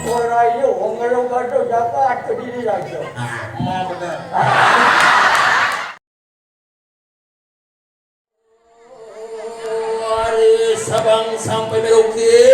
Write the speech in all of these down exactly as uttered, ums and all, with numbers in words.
Ora iya, wong ngeluh kado jagat kediri aja. Ah, bener. Sabang sampai Merauke.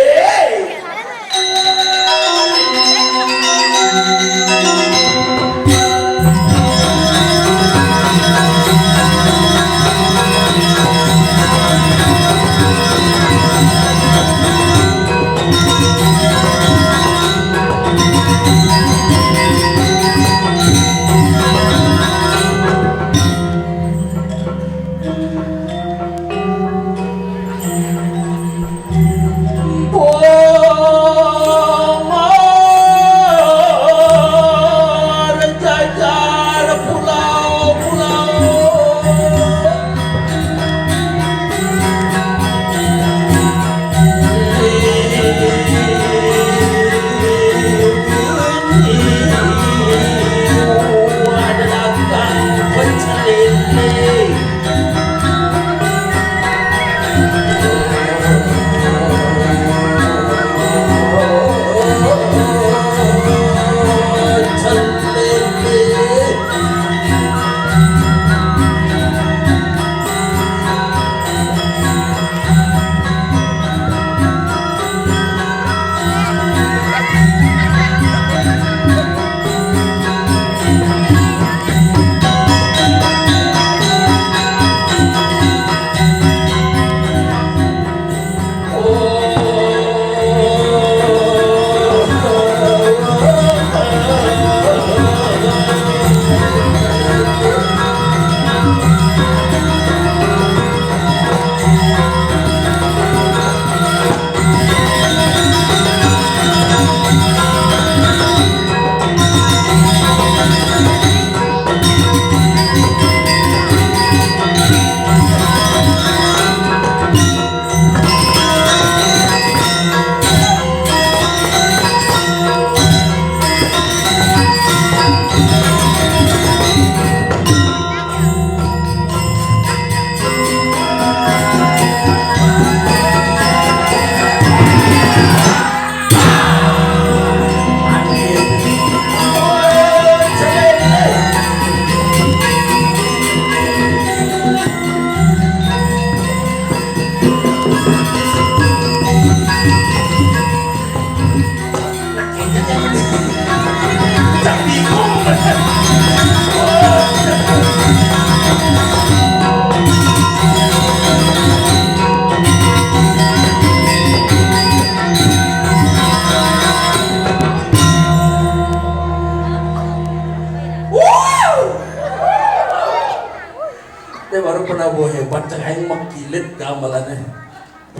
Dia baru pernah bawa hebat, cek aing mah kilit gamelannya.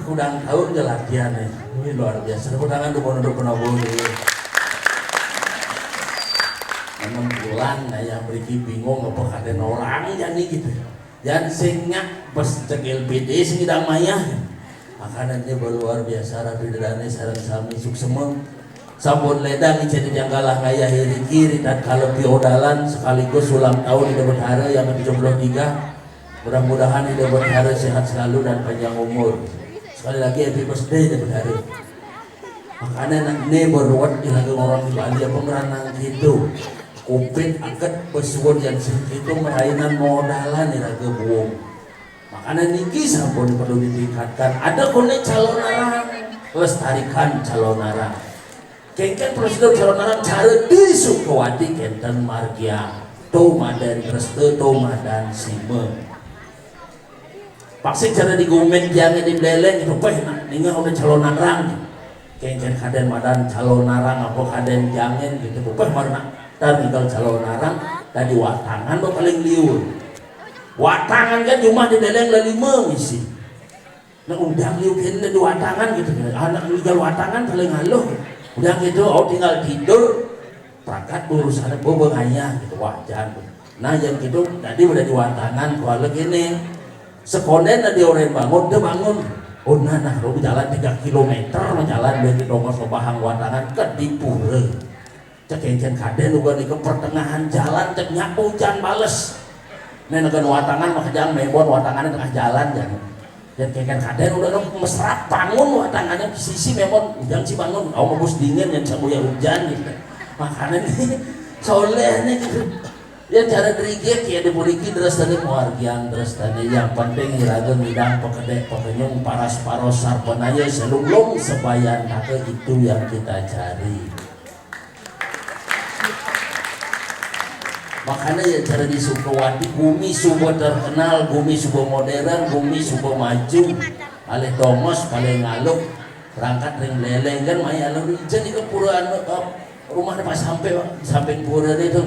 Kudang tahun aja latihan nih. Ini luar biasa. Tepuk tangan tuh untuk penonton ini. Enam bulan kayak beriki bingung apa kadén orang jadi gitu. Jangan sing nyak pas cek L P D sing idang maya. Makanannya luar biasa, rapi dedane sareng sami suksema. Sampun ledang jadi yang kalah ngayah iri kiri dan kalau piodalan sekaligus ulang tahun Ida Betara yang ke tujuh puluh tiga. Mudah-mudahan Ida Betara sehat selalu dan panjang umur. Sekali lagi happy birthday Ida Betara. Makanya nak ne beruat di lagi orang di Bali apa meranang gitu. Covid aket pesuwun yang segitu merainan modalan nih raga buung. Makanya niki sampun perlu ditingkatkan. Ada koné calonarang, lestarikan calonarang. Kéngkén prosedur calonarang cara di Sukawati kénten margia. Tumadan resta, tumadan sima. Paksi cara di gumén jangé di beleleng itu peh nah, ninggal udah calonarang. Kéngkén kadén madan calonarang apa kadén jangén gitu. Peh warna dan ninggal calonarang tadi watangan tuh paling liur. Watangan kan jumlah di beleleng lima misi. Nah, udah liu kene di watangan gitu. Anak ninggal watangan paling haluh. Udah gitu, oh tinggal tidur. Prakat urusannya bobenganya gitu. Wah, jangan. Nah, yang gitu tadi udah di watangan kuala gini. Sekondén di orang bangun, dia bangun. Oh, nah, nah, lu jalan tiga kilometer, jalan dari Dongos ke Bahang Watangan ke Dipura. Cek encén kadén uga di ke pertengahan jalan cek nyapu hujan bales. Nih negen watangan mah kejang mebon watangannya tengah jalan jangan. Dan kayak kan kadang udah mesra bangun, wah, tangannya sisi memang ujang sih bangun, oh, ngebus dingin yang sabuya hujan gitu. Makanan nih, soleh nih gitu. Ya cara drigit ya dibuliki terus tadi muargian terus tadi yang penting iraga ngidang pekedek pekenyung paras paros sarpenaya selunglung sebayan kata itu yang kita cari. Makanya ya cara di Sukawati, bumi suba terkenal, bumi suba modern, bumi suba maju. Paling dongos, paling ngaluk, berangkat ring leleng kan, mai alur ijen itu pura anu, eh, rumah pas sampai, sampai pura itu.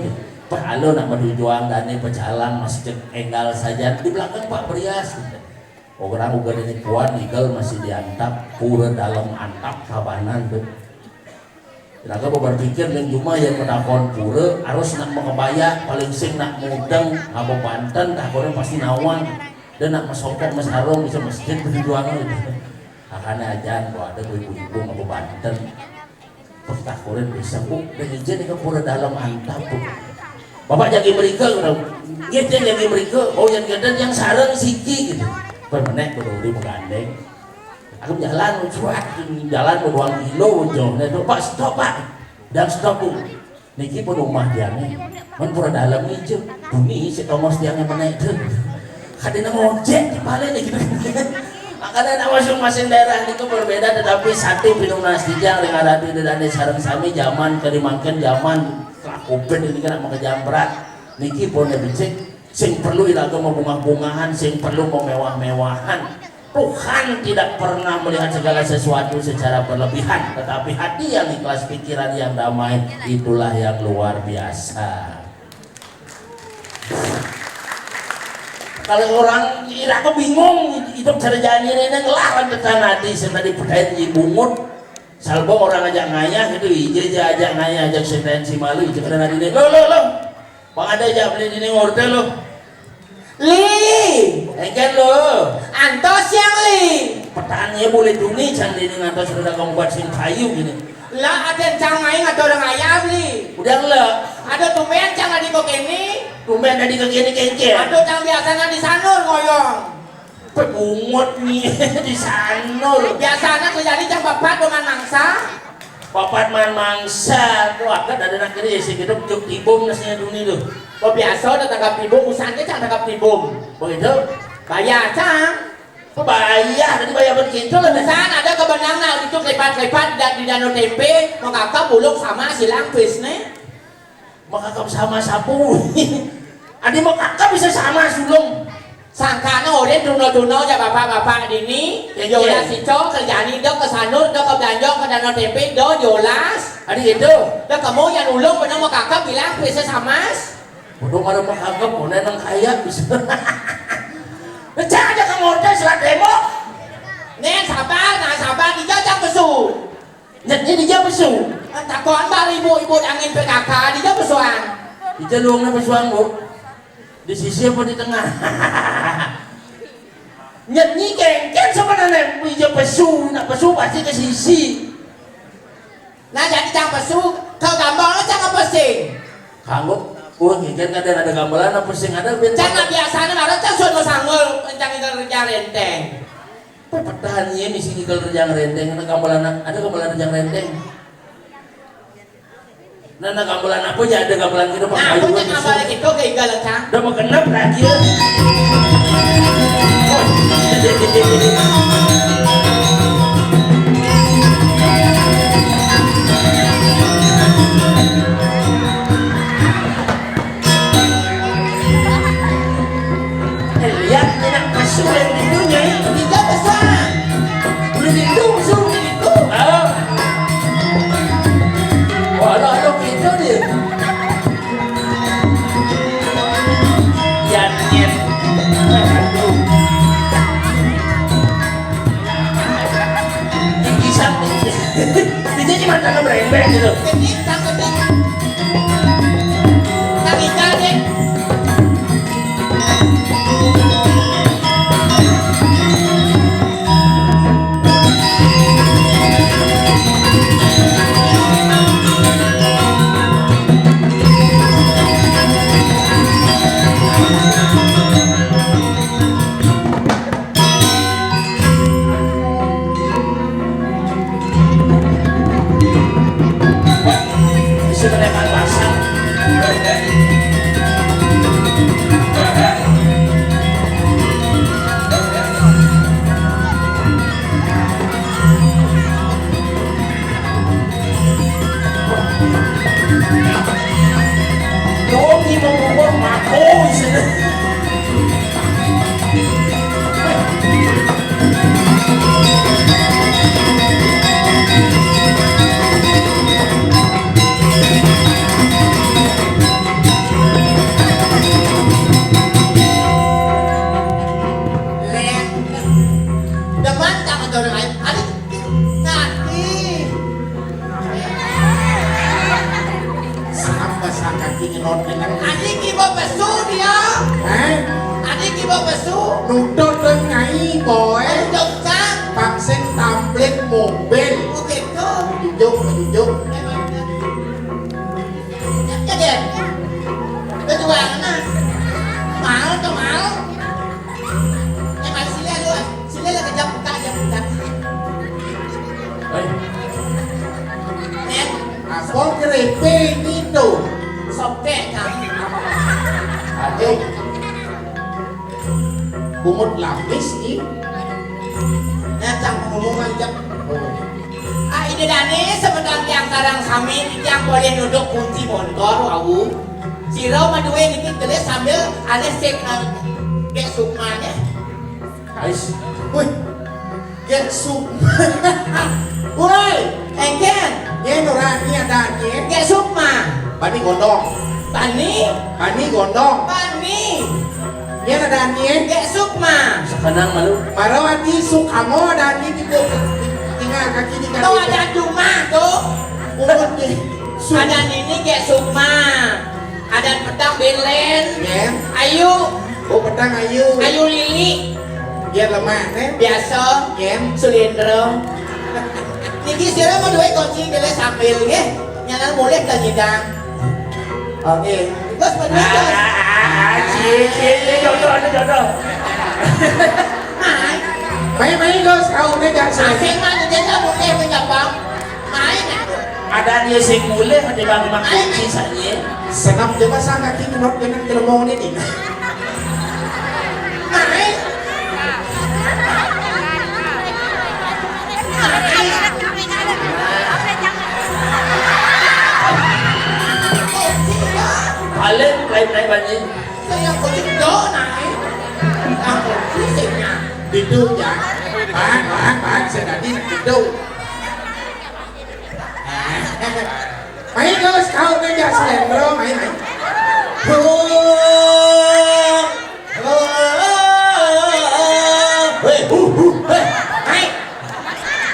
Pas alo nak berjuang dan pecalang masih cek enggal saja di belakang Pak Berias. Orang uga ini puan igel masih diantap, pura dalam antap kabanan tuh. Raga berpikir yang cuma yang menakon pura harus nak makabaya, paling sing nak mudeng, apa banten, takonan pasti nawang. Dan nak masongkok masarung bisa masjid perjuangan itu. Makanya ajan kalau ada ibu-ibu apa banten. Pas takonan bisa, Bu, dan izin ke pura dalam antap, Bu. Bapak jagi mereka gitu. Iya, dia jagi mereka. Oh, yang gede yang sarang siki gitu. Pemenek kudu di menggandeng. Aku jalan cuat, jalan mau dua kilo jauh. Nah, itu, "Pak, stop, Pak." Dan stop, Bu. Niki pun rumah dia nih. Men pura dalam nih, Cuk. Bunyi si Thomas dia yang menaik tuh. Kadina ngojek di pale nih gitu. Makanya nak masing-masing daerah itu berbeda tetapi satu pinung nasi jang dengan ratu dan sarang sami zaman kedimakan zaman covid ini kena maka jambrat. Niki pun lebih cek. Sing perlu iraga mabungah-bungahan, sing perlu mamewah-mewahan. Tuhan tidak pernah melihat segala sesuatu secara berlebihan, tetapi hati yang ikhlas, pikiran yang damai, itulah yang luar biasa. Kalau orang iraga bingung hidup cara jalan ini nang lawan tetan hati sing tadi percaya di bungut. Salbong orang ajak ngayah gitu, ija aja ajak ngayah, ajak setan si malu, ija kada nadi, lo, lo, lo. Bang ada aja beli dini ngorte lo. Li, engken lo. Antos yang li. Petani boleh duni can dini ngantos sudah kamu buat sing kayu gini. Lah ada yang cang main atau orang ayam li. Udah lo. Ada tumben cang adi kok ini. Tumben adi kok ini kengke. Ada cang biasanya di sanur ngoyong. Pebungut nih di sanur. Biasanya terjadi cang papat dengan mangsa. Papat man mangsa tuh agak ada nak kiri sih kita juk tibum nasinya duni tuh. Oh biasa udah tangkap tibum, usannya cang tangkap tibum. Begitu. Bayar cang. Bayar tadi bayar begitu lah. Usan ada kebenangan itu kelipat-kelipat dan di danau tempe mau kakak buluk sama silang pis nih. Makakap sama sapu. Adi makakap bisa sama sulung. Sangkana orang tuno-tuno aja bapak-bapak dini. Iya, iya. Jolas itu kerjaan itu ke sanur, itu ke belanja, ke danau tempe, itu jolas. Adi itu. Itu kamu yang ulung benar makakap bilang bisa sama. Udah ada makakap, mana nang kaya bisa. Pecah aja kamu udah selat demo. Nen sabar, nah sabar, dijajak besu. Nyetnya di jam besu. Takon bari ibu-ibu angin P K K di jam besuan. Di jalurnya besuan, Bu. Di sisi apa di tengah? Nyetnya kengken sebenarnya di jam besu, nak besu pasti ke sisi. Nah jadi cang besu, kau gambar lo cang apa sih? Kanggo, oh kengken kadang ada gambaran apa sih ada biar. Cang biasanya marah cang sudah sanggul, cang itu kerja renteng. Pepetahan ieu misi ngikel rejang rendeng, ada gambalan, ada gambalan rejang rendeng. Nah, nah gambalan apa ya ada gambalan kita pakai. Nah, aku cek apa lagi kok kayak galak cang. Udah mau genep lagi ya. Lihat, enak pesu yang di dunia ini. Tiga besar. Belum itu, musuh itu. Oh. Walau ada gitu dia. Ya, nyet. Aduh. Tinggi sakit. Ini cuma tanah berembek gitu. Ini takut ini. Pesu. Nutut dong nyai, boy. Jogja. Pang sing tamplit mobil. Oh, gitu. Jujuk, jujuk. Ya, ya, deh. Perjuangan, ah. Mahal tuh, mahal. Eh, mari sini, lu. Sini, lu, kejap, buka, kejap, buka. Hei. Eh. Apa keripik itu? Sobek, Kang. Aduh. Bungut lapis, ih. Nah, Cang, pengumuman, Cang. Oh. Ah, ini Dani, sebentar tiang sareng sami, tiang boleh nuduk kunci montor, wau. Sira madué niki gelis sambil alih sing, eh, Gék Sukma, ya. Ais. Wih. Gék Sukma. Woi. Engken. Nyén ora ni ada nyén. Gék Sukma. Bani gondong. Bani. Bani gondong. Bani. Nyén ada nyén. Gék Sukma. Sekenang malu. Baru ati Sukamo ada ni tipu tinggal kaki di kaki. Tuh ada cuma tuh. Urut ni. Suk. Ada nini Gék Sukma. Ada petang Belen. Nyén. Ayu. Oh, petang Ayu. Ayu Lili. Biar lemah, né? Biasa. Nyén. Sulendra. Niki sira mau duit kunci gelis sambil, nggih. Nyanan mulih ke nyidang. Oke. Terus berdua, terus. Ah, si, si, si, jodoh, ada jodoh. Hai. Main, main, Gus. Kau udah gak sih? Asing mah, dia tak boleh menyapa. Main, ah. Ada dia sing mulih, ada bang mak kunci saja. Senam juga sang kaki kenop dengan kelembong ini. Main. Paling lain-lain banyak. Saya kucing do naik. Aku pusingnya. Tidur ya. Bang, bang, bang, saya tadi tidur. Main terus kau kerja selendro, main, main. Hei, hu, hu, hei, main.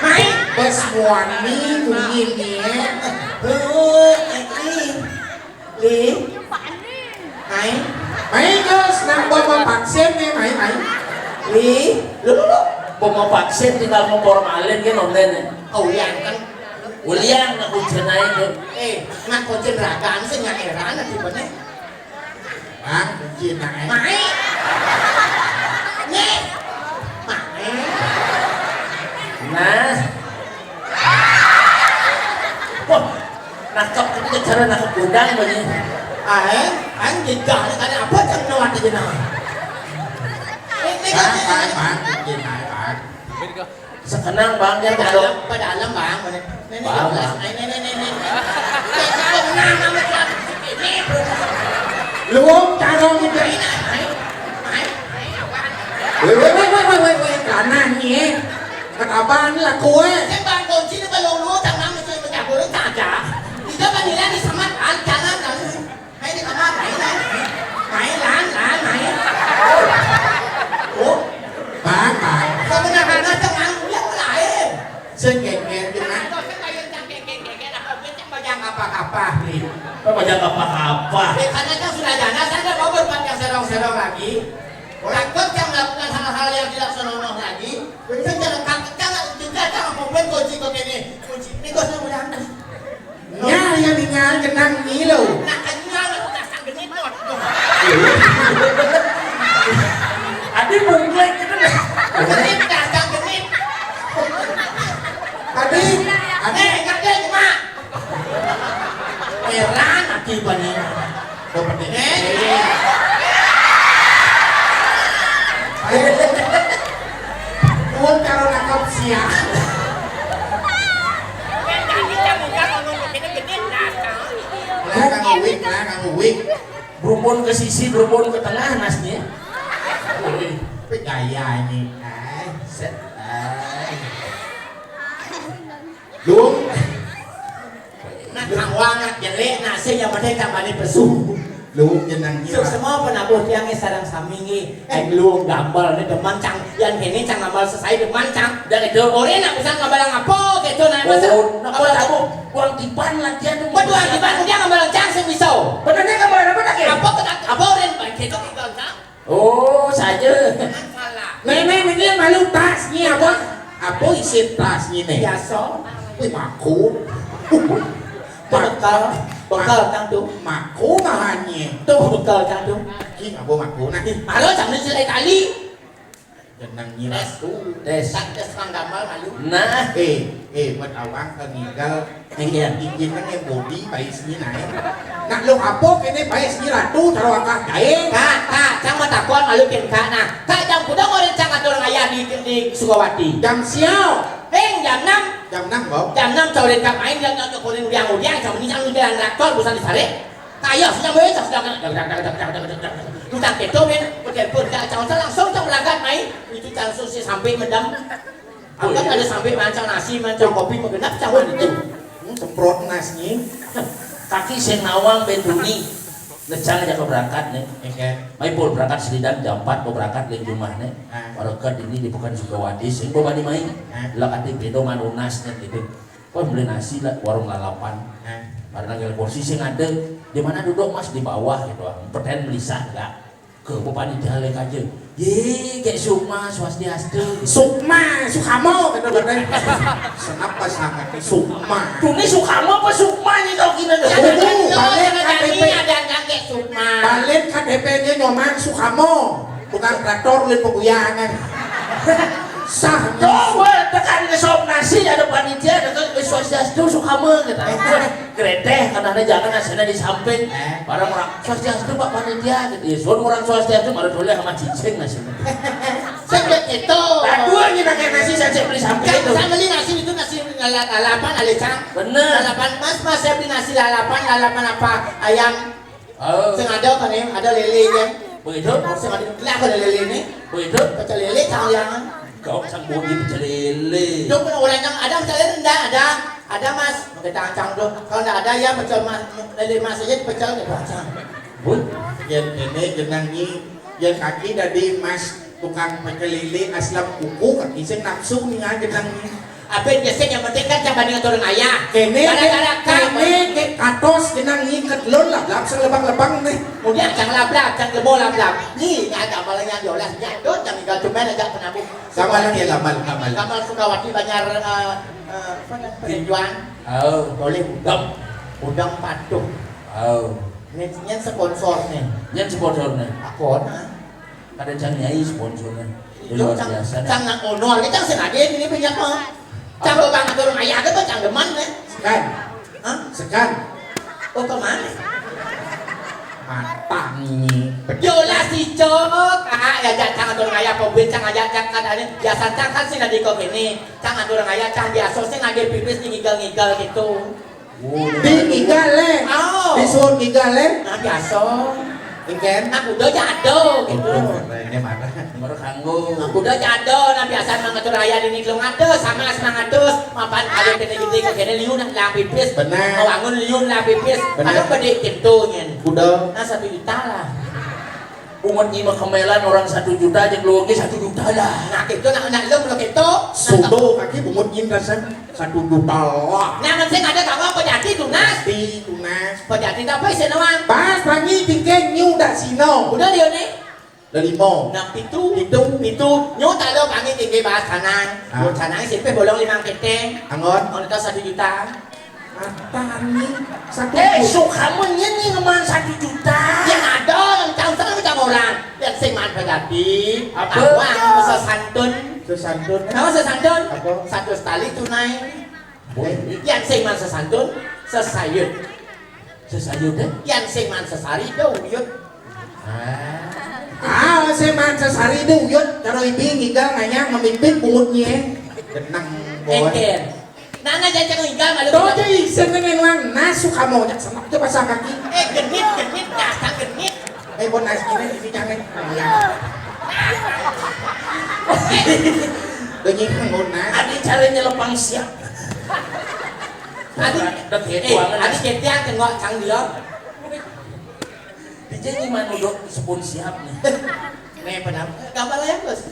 Main. Bos muani bunyi ni, eh. Hei, eh, eh. Li. Main. Main terus, nak bawa vaksin ni, main, main. Li. Lu, lu, lu. Bawa vaksin tinggal mau formalin kan online ni. Oh, iya, kan. Ulian nak kucing aja tu. Eh, nak kucing rakan sih, nggak heran, nanti bener. Bang, kunci nak, eh. Mai. Nih. Mai. Nah. Wah, nangkep kita cara nangkep udang begini. Ah, eh, kan jejak ni kan apa cang nuat aja nah. Ini kan bang, bang, bang, kunci nak, bang. Sekenang, Bang, ya, pada kalau alam, pada alam, Bang. Ini, ini, Bang, jelas. Bang. Ini, ini, ini, ini. Ini, ini, ini. Ini, ini, ini. Ini, bro. Luwung cara ngidek. Ini, ini, ini. Ini, ini, ini. Weh, weh, weh, weh, weh, weh, weh. Kanan ni, eh. Ketaban lah kue. Saya bang kunci ni belum lu, jangan mesti mencampur saja. Kita menilai di sama, ah, jangan, jangan. Hai, di kamar, hai, hai, hai. Hai, lan, lan, hai. Oh. Bang, bang. Sebenarnya jangan, ya, lain. Sing geger, jangan. Bajang apa-apa, Bli. Apa bajang apa-apa? Ya, karena kan sudah jana, saya tidak mau berbuat yang serong-serong lagi. Takut yang melakukan hal-hal yang tidak senonoh lagi. Saya jangan takut, jangan juga, jangan mau main kunci kok ini. Kunci ini kok saya udah. Nya, yang tinggal genang ni lo. Nak kenyal, nak sang genit, Dot. Adi bungklik gitu dah. Genit, nak sang genit. Adi, adi. Eh, ingat deh, cuma. Heran, adi banyak. Dapat deh. Eh. Wong karo nangkep siang. Lah, kanggo wig, lah, kanggo wig. Berubun ke sisi, berubun ke tengah nasnya. Wih, gaya ini. Ay, set. Ay. Dung. Nah, kang wangat jelek, nah, sing yang penting cang bani pesu. Lu jenang. Semua penabuh tiangnya sarang sami nggih. Eh, lu gambar ni demen cang. Yang kini cang gambar sesai demen cang. Dan itu. Orang nak bisa gambar apa? Gitu, nah, masa. Oh, nak buat apa? Buang tipan latihan tu. Buat buang tipan, dia gambar cang sing bisa. Benar ni gambar apa tak? Apa kata, apa orang baik itu gambar cang? Oh, saja. Nenek ini malu tas ni apa? Apa isi tas ni, Nek? Biasa. Wih, mako. Bekel, bekel kang tu. Mako mahannya. Tu bekel kang tu. Ki apa mako? Nah, halo, jangan silai tali. Jeneng nyiras tu. Tes. Tak tes manggamal malu. Nah. Eh, eh, buat awang ke ngigal. Iya. Iki kan yang bodi bayi sini naik. Nak lo apa kene bayi sini ratu taruh akah gae? Kak, kak, cang mau takon malu kin kak nah. Kak, jam kuda ngorin cang atur ayah di, di Sukawati. Jam siau. Heng, jam enam. Jam enam kok. Jam enam caurin kak main, jam enam caurin udiang-udiang, jam ini cang jalan traktor, busan disarik. Kayo, sudah boleh, sudah. Lu tak kedo, men. Udah pun, tak cang langsung cang berangkat main. Itu cang susi sampai mendam. Aku kan ada sampai mancang nasi, mancang kopi, menggenap cang itu. Hmm, semprot nasnya. Kaki sing nawang bentuni. Ngejang aja ke berangkat nih. Iya. Mai pol berangkat selidan jam empat mau berangkat di rumah nih. Ah. Baru ke ini di bukan Sukawati, sing bawa di mai. Ah. Lah kati beda manunas nih gitu. Kok beli nasi lah warung lalapan. Ah. Karena kalau kursi sing ada, di mana duduk mas di bawah gitu. Peten melisah enggak. Ke panitia lek aja. Ye, kayak Sukma, Swastiastu. Sukma, Sukamo, gitu, katanya. Kenapa sangat Sukma? Tuh, ini Sukamo apa Sukma ini tau gini? Oh, balik K T P. Ada yang kayak Sukma. Balik K T P-nya Nyoman Sukamo. Tukang traktor, ulin peguyangan. Sah. Coba tekan ke sop nasi, ada panitia, ada ke Swastiastu, Sukama, gitu. Gredeh, karena jangan nasinya di samping. Eh. Barang orang, "Swastiastu, Pak Panitia," gitu. Ya, suruh orang Swastiastu, baru boleh sama cicing nasinya. Sampai itu. Aduh, ini pakai nasi, saya beli samping itu. Saya beli nasi itu, nasi lala-, lalapan, alecang. Bener. Lalapan, "Mas, Mas, saya beli nasi lalapan, lalapan apa? Ayam." Oh. Sing ada kan ya, ada lele kan? Begitu? Sing ada, lah, ada lele nih. Begitu? Pecel lele, kalian. Kau sang budi pecel lele. Dong, orang yang ada pecel lele, enggak ada. Ada, Mas. Kita ancang tuh. Kalau enggak ada, ya, pecel Mas, lele Mas aja dipecel, kita ancang. Bun, yang ini jenang ni, yang kaki dari Mas tukang pecel lele aslam kuku, kaki sing nafsu ni, ah, jenang ni. Apa yang biasa yang penting kan jangan banding turun ayah. Kene, gara-gara kene, kamu. Ke katos jenang ngiket lon lablab sing lebang-lebang nih. Kemudian jangan lablab, jangan lebo lablab. Nih, ya, gamal yang jolas, jadot, jangan tinggal cuman aja penabung. Gamal yang ya, gamal, gamal. Gamal Sukawati Banjar, eh, eh, apa namanya? Penjual. Oh. Boleh udang. Udang patuh. Oh. Ini, ini sponsor nih. Ini sponsor nih. Aku, nah. Ada cang nyai sponsornya. Itu luar biasa, nah. Cang nak ono, kita sengaja ini punya apa? Cang lo bang turun ayah ada tuh cang deman, eh? Sekan. Hah? Sekan. Oh, ke mana? Matang ini. Yolah si Cok, ah, ya, cang turun ayah, pembuat cang aja, cang kan ada, biasa cang kan sih nanti kok gini. Cang turun ayah, cang biasa sih ngage pipis di ngigal-ngigal gitu. Di ngigal, eh. Oh. Disuruh ngigal, eh. Nah, biasa. Ingken. Nah, kuda jado gitu. Oh, ini marah. Marah kanggo. Nah, kuda jado, nah, biasa mengatur ayah di niklung ada sama semangatus. Mapan ada kena gede ke kene liu nak lang pipis. Benar. Kawangun liu lang pipis. Benar. Ada pada gitu nyen. Kuda. Nah, satu juta lah. Umat nyimak kemelan orang satu juta aja keluarga satu juta lah. Nah, gitu, nak, nak, lo belum gitu. Sodo kaki bungut nyin rasanya satu juta lah. Nah, mesti ada kamu apa jadi tunas? Pasti tunas. Apa jadi apa sih nawang? Pas pangi tingkeng nyu dah sino. Udah dia nih. Dah lima. Nah, pitu. Pitu. Pitu. Nyu tak ada pangi tinggi bahas tanang. Ah. Bahas tanang sih bolong lima keteng. Anggon. Anggon satu juta. Apa ni? Satu Eh, juta. Sukamu nyen ni ngeman satu juta. Yang ada, yang tahu sana macam orang. Yang sing man pegati. Apa? Awang sesantun. Sesantun. Tahu sesantun? Apa? Satu setali tunai. Boleh. Yang sing man sesantun, sesayut. Sesayut, eh? Yang sing man sesari, do uyut. Ah. Ah, sing man sesari do uyut. Kalau ibi ngigal nganyang memimpin bungutnya. Genang, boy. Eker. Nana jajang tinggal malu. Tuh aja isin dengan lang nasu kamu jak semak tuh pasang kaki. Eh, genit, genit, dasar genit. Eh, bon nasi ini ini jangan. Iya. Lagi ngona. Adi caranya lepang siap. Adi, Udah gitu eh, banget. Adi ketiak tengok cang dia. Dia nyiman udah sepun siap nih. Nih, pernah gambar ya, Bos?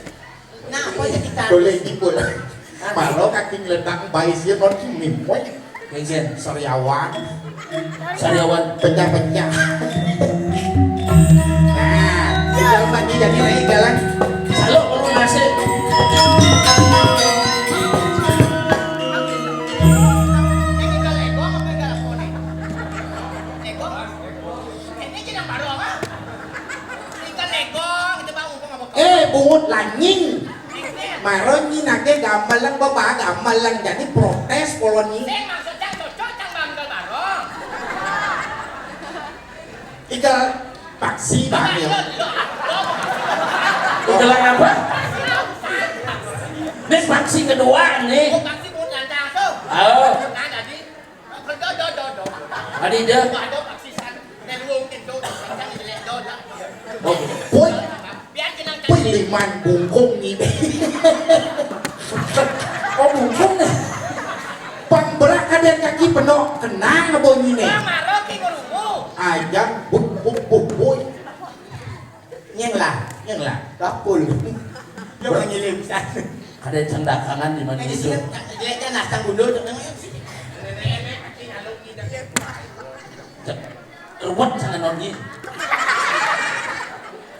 Nah, apa aja kita Boleh jipul. Malah kaki ngeledak bayi sih non sini. Woi, Kenjen. Sariawan. Sariawan. Pecah-pecah. Nah, Jalan pagi jadi naik jalan. Selalu perlu nasi. Eh, bungut lanying. Maro nyi nage gamelan baba gamelan jadi protes polon nyi. Igal paksi bang ya. Igal apa? Ini paksi kedua nih. Oh. Adi deh. Oh. Woi. Woi, liman bungkung nih. Oh, bungkung nih. Pang berak kadang kaki penuh kenang bunyi nih. Aja buk buk buk buk. Nyeng lah, nyeng lah. Kapul. Lo mengilim sana. Ada cendakangan di mana itu? Jeleknya nasang gundul tuh. Ruwet sana nonnya.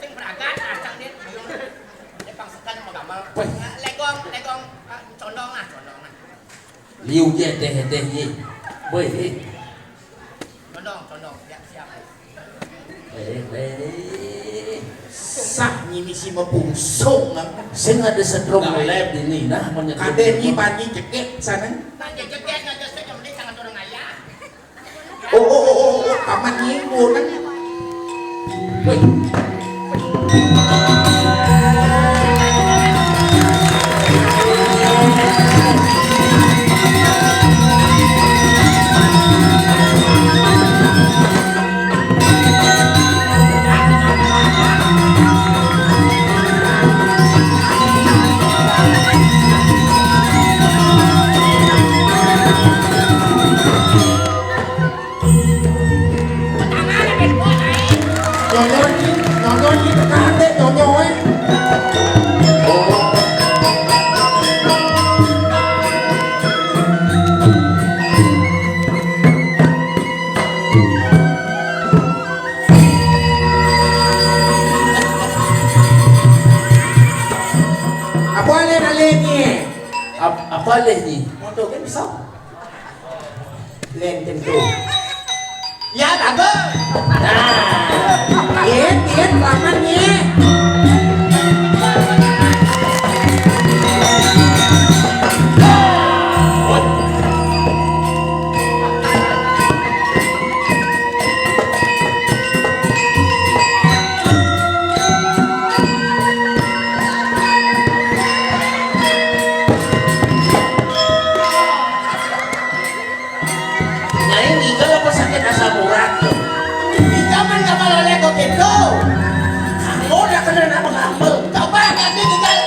Sing berangkat asang dia. Dia pangsekan sama gamal. Weh. Legong, legong, ah, condong lah, condong lah. Liu je teh teh ye. Weh. Condong, condong, siap, siap. Eh, eh. Sah nyi misi mapungsung. Sing ada setrum lab ini nah menyetrum. Kadé nyi bani jegét sana. Nah, jegét aja sih yang penting jangan orang ayah. Oh, oh, oh, oh, oh, paman nyinggung kan. Wih. Nyonyo iki, nyonyo iki tekan ate nyonyo e. Apa alih-alih ni? Ap-, apa alih ni? Motor kan bisa. Lén tentu. Ya, bagus. Nah. Yén, yén, selamat, yén. Nyai ngigal apa sakit asam urat tuh? Ijaman kapal oleh kok gitu. Kamu udah kena nama ngambel. Coba nanti tinggal.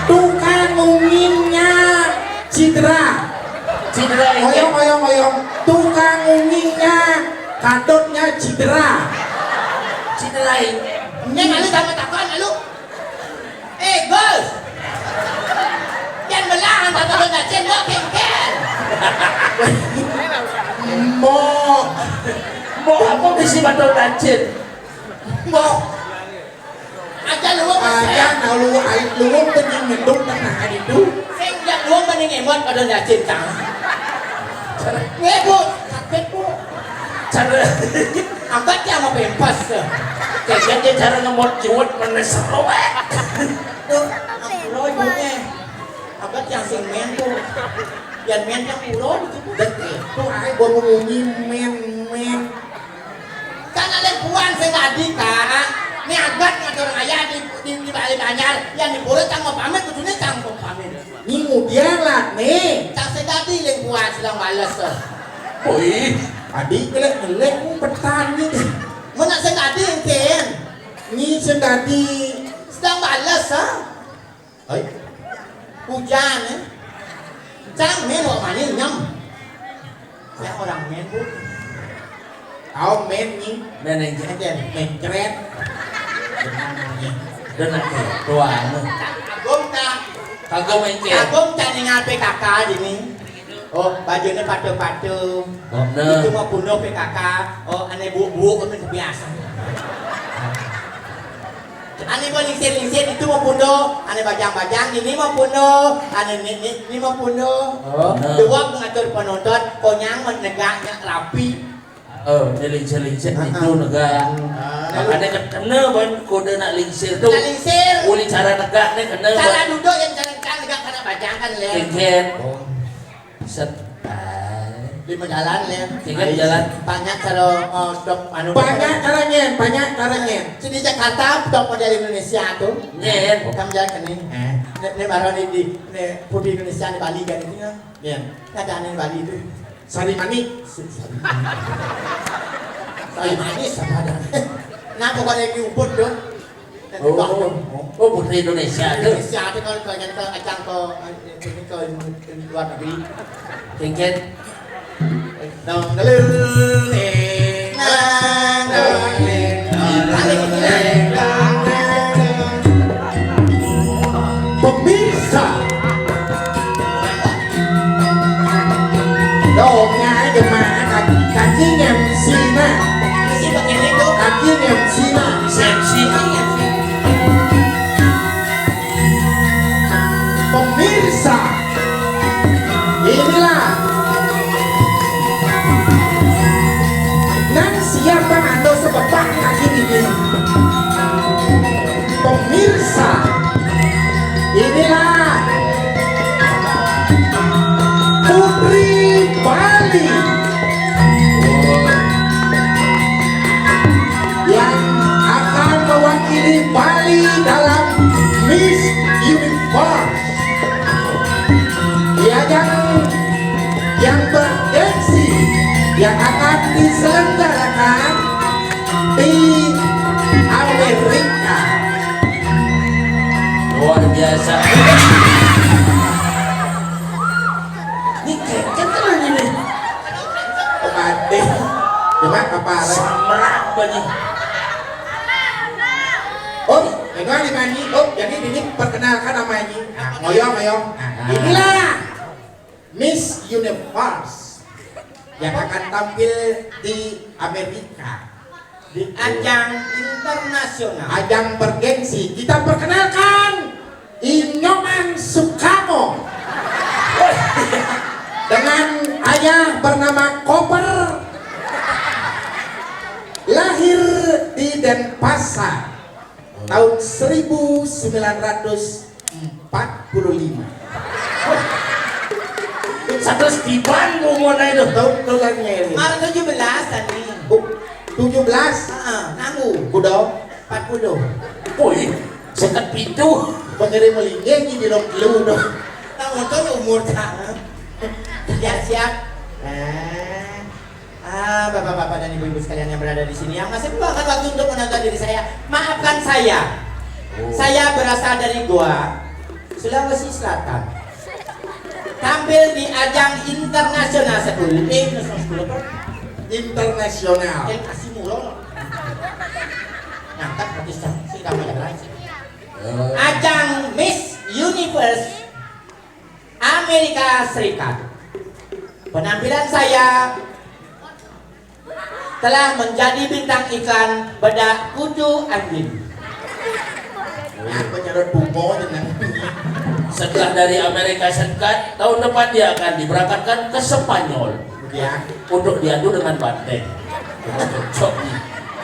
Tukang ungingnya Cidra. Cidra ini. Oyong, oyong, oyong. Tukang ungingnya kadotnya Cidra. Cidra ini. Ini malu sama takon, malu. Eh, Gus. Jangan belahan sama lu nacin, mau kengkel. Mau. Mau apa bisi batul nacin? Mau. Aja luwung. Aja nah luwung, ai luwung teu nyeduk tengah ari itu. Sing jak luwung mending emot pada nyacin tang. Ngebut, sakit, Bu. Cara angkat ya sama pempas. Kayak dia cara ngemot juwet mana seroek. Tuh, lo ibunya. Angkat yang sing men tuh. Yang men yang pulau gitu. Dek itu ai gua mau men men. Kan ada puan sing tadi, Kak. Ini agat ngatur ayah di, di, di Bali Banjar. Yang di Pura cang mau pamit, kudunya cang mau pamit. Kemudian lah nih. Cang sing dadi ling puan sedang bales. Oi, adi kelek-kelek mu petan ni. Mun nak sing dadi engken. Ni sing dadi. Sedang bales, ha? Oi. Hujan, eh. Cang men wak mani nyem. Saya orang men, Bu. Kau men ni. Men aja. Aja, men keren. Benar ni. Benar ni. Tuan. Kagum tak? Kagum aja. Kagum tak ningal P K K di ni. Oh, bajunya patu-patu. Oh, nah. Itu mau bunuh P K K. Oh, ane buuk-buuk kan biasa. Ane mau lingsir-lingsir itu mau bunuh, ane bajang-bajang ini mau bunuh, ane ni ni, ni mau bunuh. Oh. Nah. Dua mengatur penonton, konyang menegaknya rapi. Oh, dia lingsir-lingsir itu negak. Ah. Makanya kena ban kode nak lingsir tu. Nak lingsir. Uli cara negak ni kena. Cara duduk yang cara cara negak kena bajang kan, Len? Kengket. Oh. Set. Lima jalan, Len. Kengket jalan. Banyak cara, oh, dok, anu, banyak caranya, banyak caranya. Sini Jakarta, dok model Indonesia tu. Nyen. Kamu jalan ke ni. Eh. Ni, ni baru ni di, ni putri Indonesia di Bali kan itu ya. Nyen. Ada aneh Bali tu. Sari manik. Sari manis apa ada? Nah, pokoknya di Ubud tu. Oh, oh, putri Indonesia tu. Indonesia tu kalau kalian ke ajang ke, eh, ke, ke luar negeri. Kengket. Dong, deleng, deng, dang, dong, deng, dong, deng, dang, deng. Pemirsa, dongnya jemaah kaki, kaki nyem sina. Kaki nyem sina. Pemirsa, inilah. Nang siapa ando sebepak kaki ini? Pemirsa, inilah Putri Bali yang akan mewakili Bali dalam Miss Universe. Di ajang yang bergengsi yang akan diselenggarakan di Amerika. Luar biasa. Ini keket kan ini? Pemati. Cuma kepala. Samrak banyak. Oh, ini lima ini. Oh, jadi ini perkenalkan nama ini. Nah, ngoyong, ngoyong. Nah. Inilah Miss Universe yang akan tampil di Amerika. Di ajang internasional. Ajang bergengsi. Kita perkenalkan Inyoman Sukamo. Dengan ayah bernama Koper. Lahir di Denpasar tahun seribu sembilan ratus empat puluh lima. Satu setiban umur itu. Tahun keluarnya ini. Mar tujuh belas tadi. Oh, tujuh belas. Heeh, nanggu. Kuda. Empat puluh. Woi, sekat pintu. Pengirim melinggi di dalam telu dong. Nah, untuk umur tak. Siap, siap. Eh. Ah, bapak-bapak dan ibu-ibu sekalian yang berada di sini, yang masih meluangkan waktu untuk menonton diri saya, maafkan saya. Oh. Saya berasal dari Goa, Sulawesi Selatan. Tampil di ajang internasional sepuluh, eh, internasional sepuluh apa? Internasional. Eh, kasih mulu. Ngangkat habis cang, si kamu yang lain. Eh. Ajang Miss Universe Amerika Serikat. Penampilan saya telah menjadi bintang iklan bedak kutu anjing. Apa nyarot bungo dengan. Setelah dari Amerika Serikat, tahun depan dia akan diberangkatkan ke Spanyol. Ya. Untuk diadu dengan banteng. Cocok nih.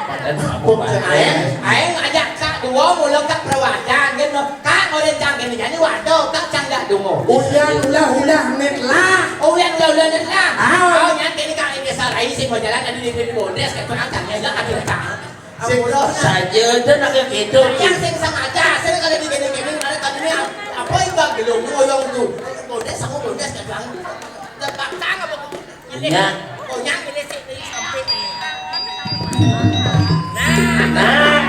Banteng sama banteng. Aeng, aeng ajak Kak dua mula Kak Prawajan kan. Kak ngorek cang kene jani waduh Kak cang dak dungo. Ulian ulah-ulah net lah. Oh, ulian ulah-ulah net lah. Ah. Oh, nyan kene Kak ini sarai sih mau jalan tadi di Bibir Bondes kan cang cang ya ada cang. Sing saja dah nak gitu. Yang sing sama aja, sing kalau di kene kene mana tadi apa yang bak belum ngoyong tu. Udah sama udah sekarang. Tebak tangan apa? Nya. Oh, yang ini sih, ini sampai. Nah. Nah.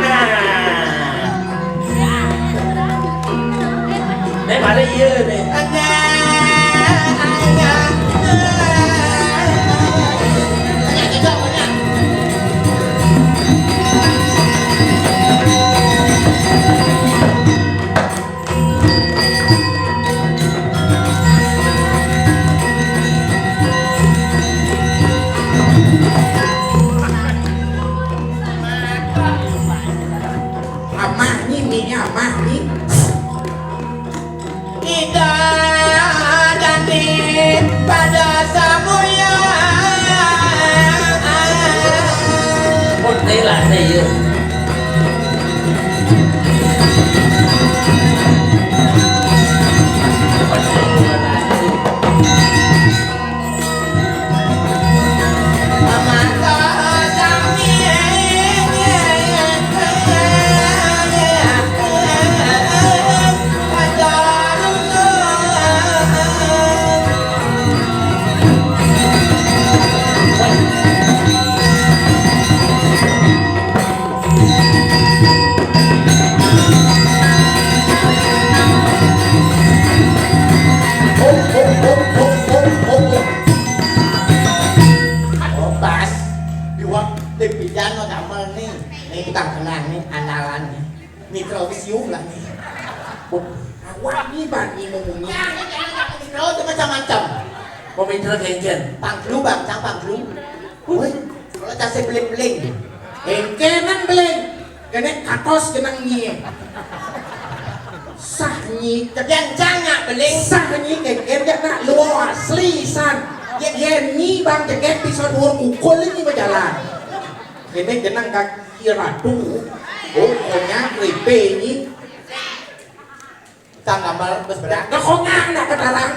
Nih, balik iya nih. Ada, ada. Banyak juga, banyak. Amah ni, ni amah ni. Ida dani pada samuya. Putih lah saya. Oh, pas. Di wak-, di bidan no damel ni. Ni tukang kenang ni, andalan ni. Mikro sium lah ni. Awak ni bani memunyi. Mikro tu macam-macam. Pemitra kengken. Pangklu, bang, cang pangklu. Woi, kalau case beling-beling. Engke nang beling. Kene katos kenang nyi. Sah nyi. Yang cangak beling. Sah nyi keken gak nak luar asli san. Ye, ye nyi bang jeket pisau dua kukul ini berjalan. Kene kenang kaki ratu. Oh, konya ripe nyi. Tang gambar bes berak. Kok ngang nak ketarang?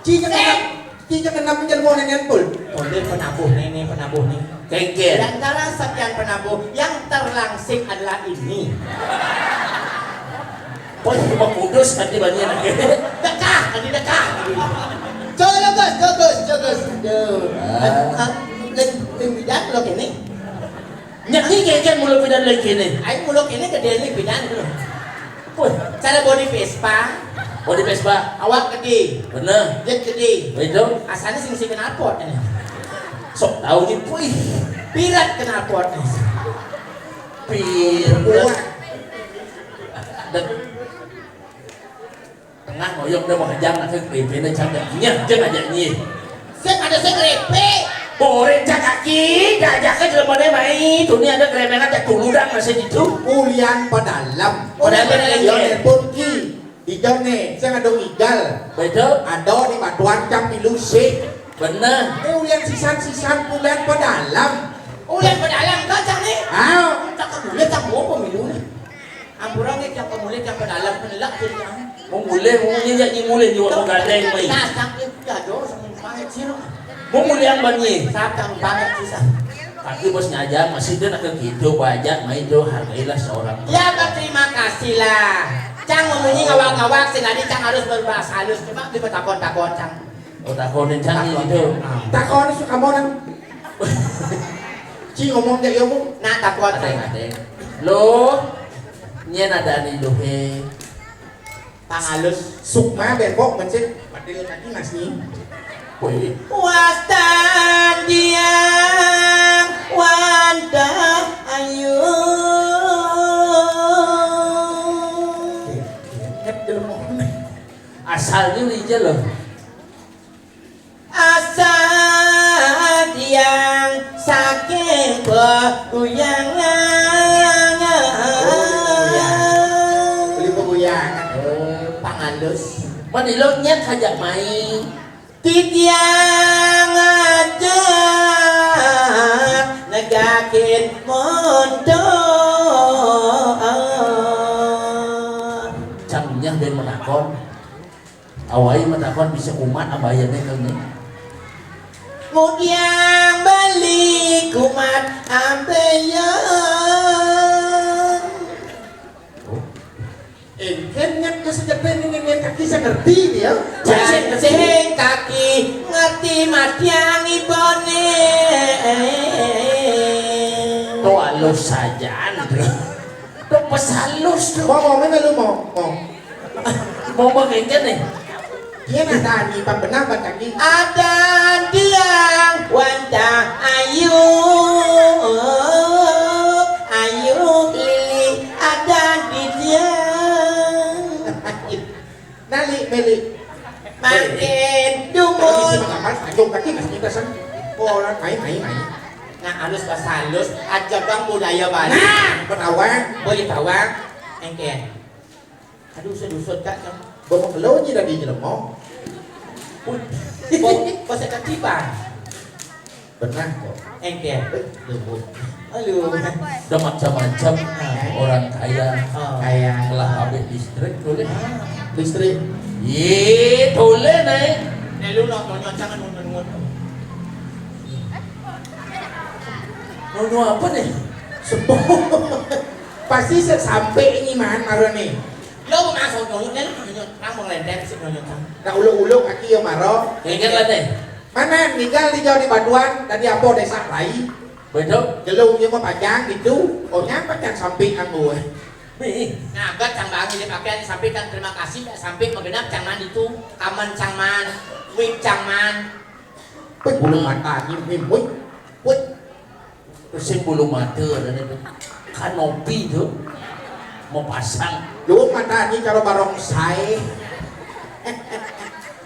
Ci je kenam, ci je kenam jelmo nenen pul. Toleh penabuh ni, ni penabuh ni. Kengken. Di antara sekian penabuh, yang terlangsing adalah ini. Pun cuma kudus nanti banyak. Dekah, tadi dekah. Coba bagus, bagus, bagus. Tuh. Ah. Leng, leng bidan lo kene. Nyak ni kengken mulu bidan lagi ni. Ai mulu kene gede ni bidan tu. Woi, cara body Vespa. Body Vespa. Awak gede. Bener. Jet gede. Betul. Asalnya sing sing knalpot ini. Sok tahu ni, puih. Pirat knalpot. Pirat. Dek. Tengah ngoyong dah mau hajang nak ke kripin aja dah. Nyah, jangan aja nyih. Sing ada sing kripik. Boring cak kaki, diajak ke jelema deh mai. Tuh ni ada keremengan cak dulu dah masih gitu. Ulian pedalam. Pedalam lagi. Yo nelpon ki. Di jone, sing ada igal. Betul. Ada di batuan cam pilu sik. Bener. Ini ulian sisan-sisan ulian pedalam. Ulian pedalam kan cak ni? Ah. Tak kamu lihat cak mau pemilu ni. Ampura nggih, tiang pemulih, tiang pedalam, penelak, jadi, ah. Mau mulih, mau mulih, jadi mulih juga, mau gandeng, mai. Nah, sampai jado, sampai pangit, sih, loh. Mau mulih yang banyi. Satang banget, susah. Tapi bosnya aja, masih dia nak ke gitu, bajak, mai itu, hargailah seorang. Ya, berterima kasih lah. Cang memunyi ngawak-ngawak, sih, tadi Cang harus berbahasa halus, cuma di takon-takon, Cang. Oh, takonin Cang gitu. Ah. Takon, suka mau, nang. Ci ngomong kayak gitu. Nah, takut. Ate, ate. Lo, nyen ada ni lo he. Pangalus. Sukma bembok mencit. Padil kaki nasi. Woi. Wastan diang wantah ayu. Ingat jelema. Asalnya ni je lo. Asa tiang saking peguyangan. Oh, beli peguyangan. Beli peguyangan. Oh. Pangalus. Manilo nyet hajak mai. Titiang ngajak negakin monto. Cang nyah ben menakon. Awai matakon bisa kumat ambayan ni kami. Mudiang beli kumat ambayan. Oh. Engken nyak ke Sejepit ini niat kaki saya ngerti dia. Jancing kaki ngerti matiang ibone. Tuh halus saja, Andre. Tuh pesalus tuh. Mau ngomong lu mau? Mau. Mau begengken nih. Dia nata ni pang benang ban kaki. Ada tiang wantah ayu, ayu lili ada di tiang. Nali meli. Makin dumun. Isi makaman, ayo kaki kasih kita sen. Orang main main main. Nah, halus pas halus, aja bang budaya Bali. Nah, bertawang. Boleh tawang. Engke. Aduh, sedusut kak, kamu. Bawa kelo nyi dari jelema. Kok, kok saya ketiban? Benar kok. Engke. Aduh. Udah macam-macam. Orang kaya. Kaya. Telah habis listrik tuh. Listrik. Ye, tuh naik. Nih lu nontonnya jangan nonton. Nonton apa nih? Sepuh. Pasti sampai ini man marane. Lo masuk nyonyot nih, nyonyot nang mengelendeng si nyonyot nang. Nah, uluk-uluk kaki yang maro. Ingat lah deh. Mana tinggal di jauh di Batuan, tadi apa desa Rai? Betul. Jelung dia mah panjang gitu. Oh, nyampe kan sampai anggo. Bi. Nah, agak cang bangi di pakaian sampai kan terima kasih ya sampai menggenap cang man itu. Kaman cang man, wig cang man. Wih, bulu mata angin nih, wih. Wih. Sing bulu mata ada itu. Kanopi tuh. Mau pasang. Lu mata angin kalau barongsai.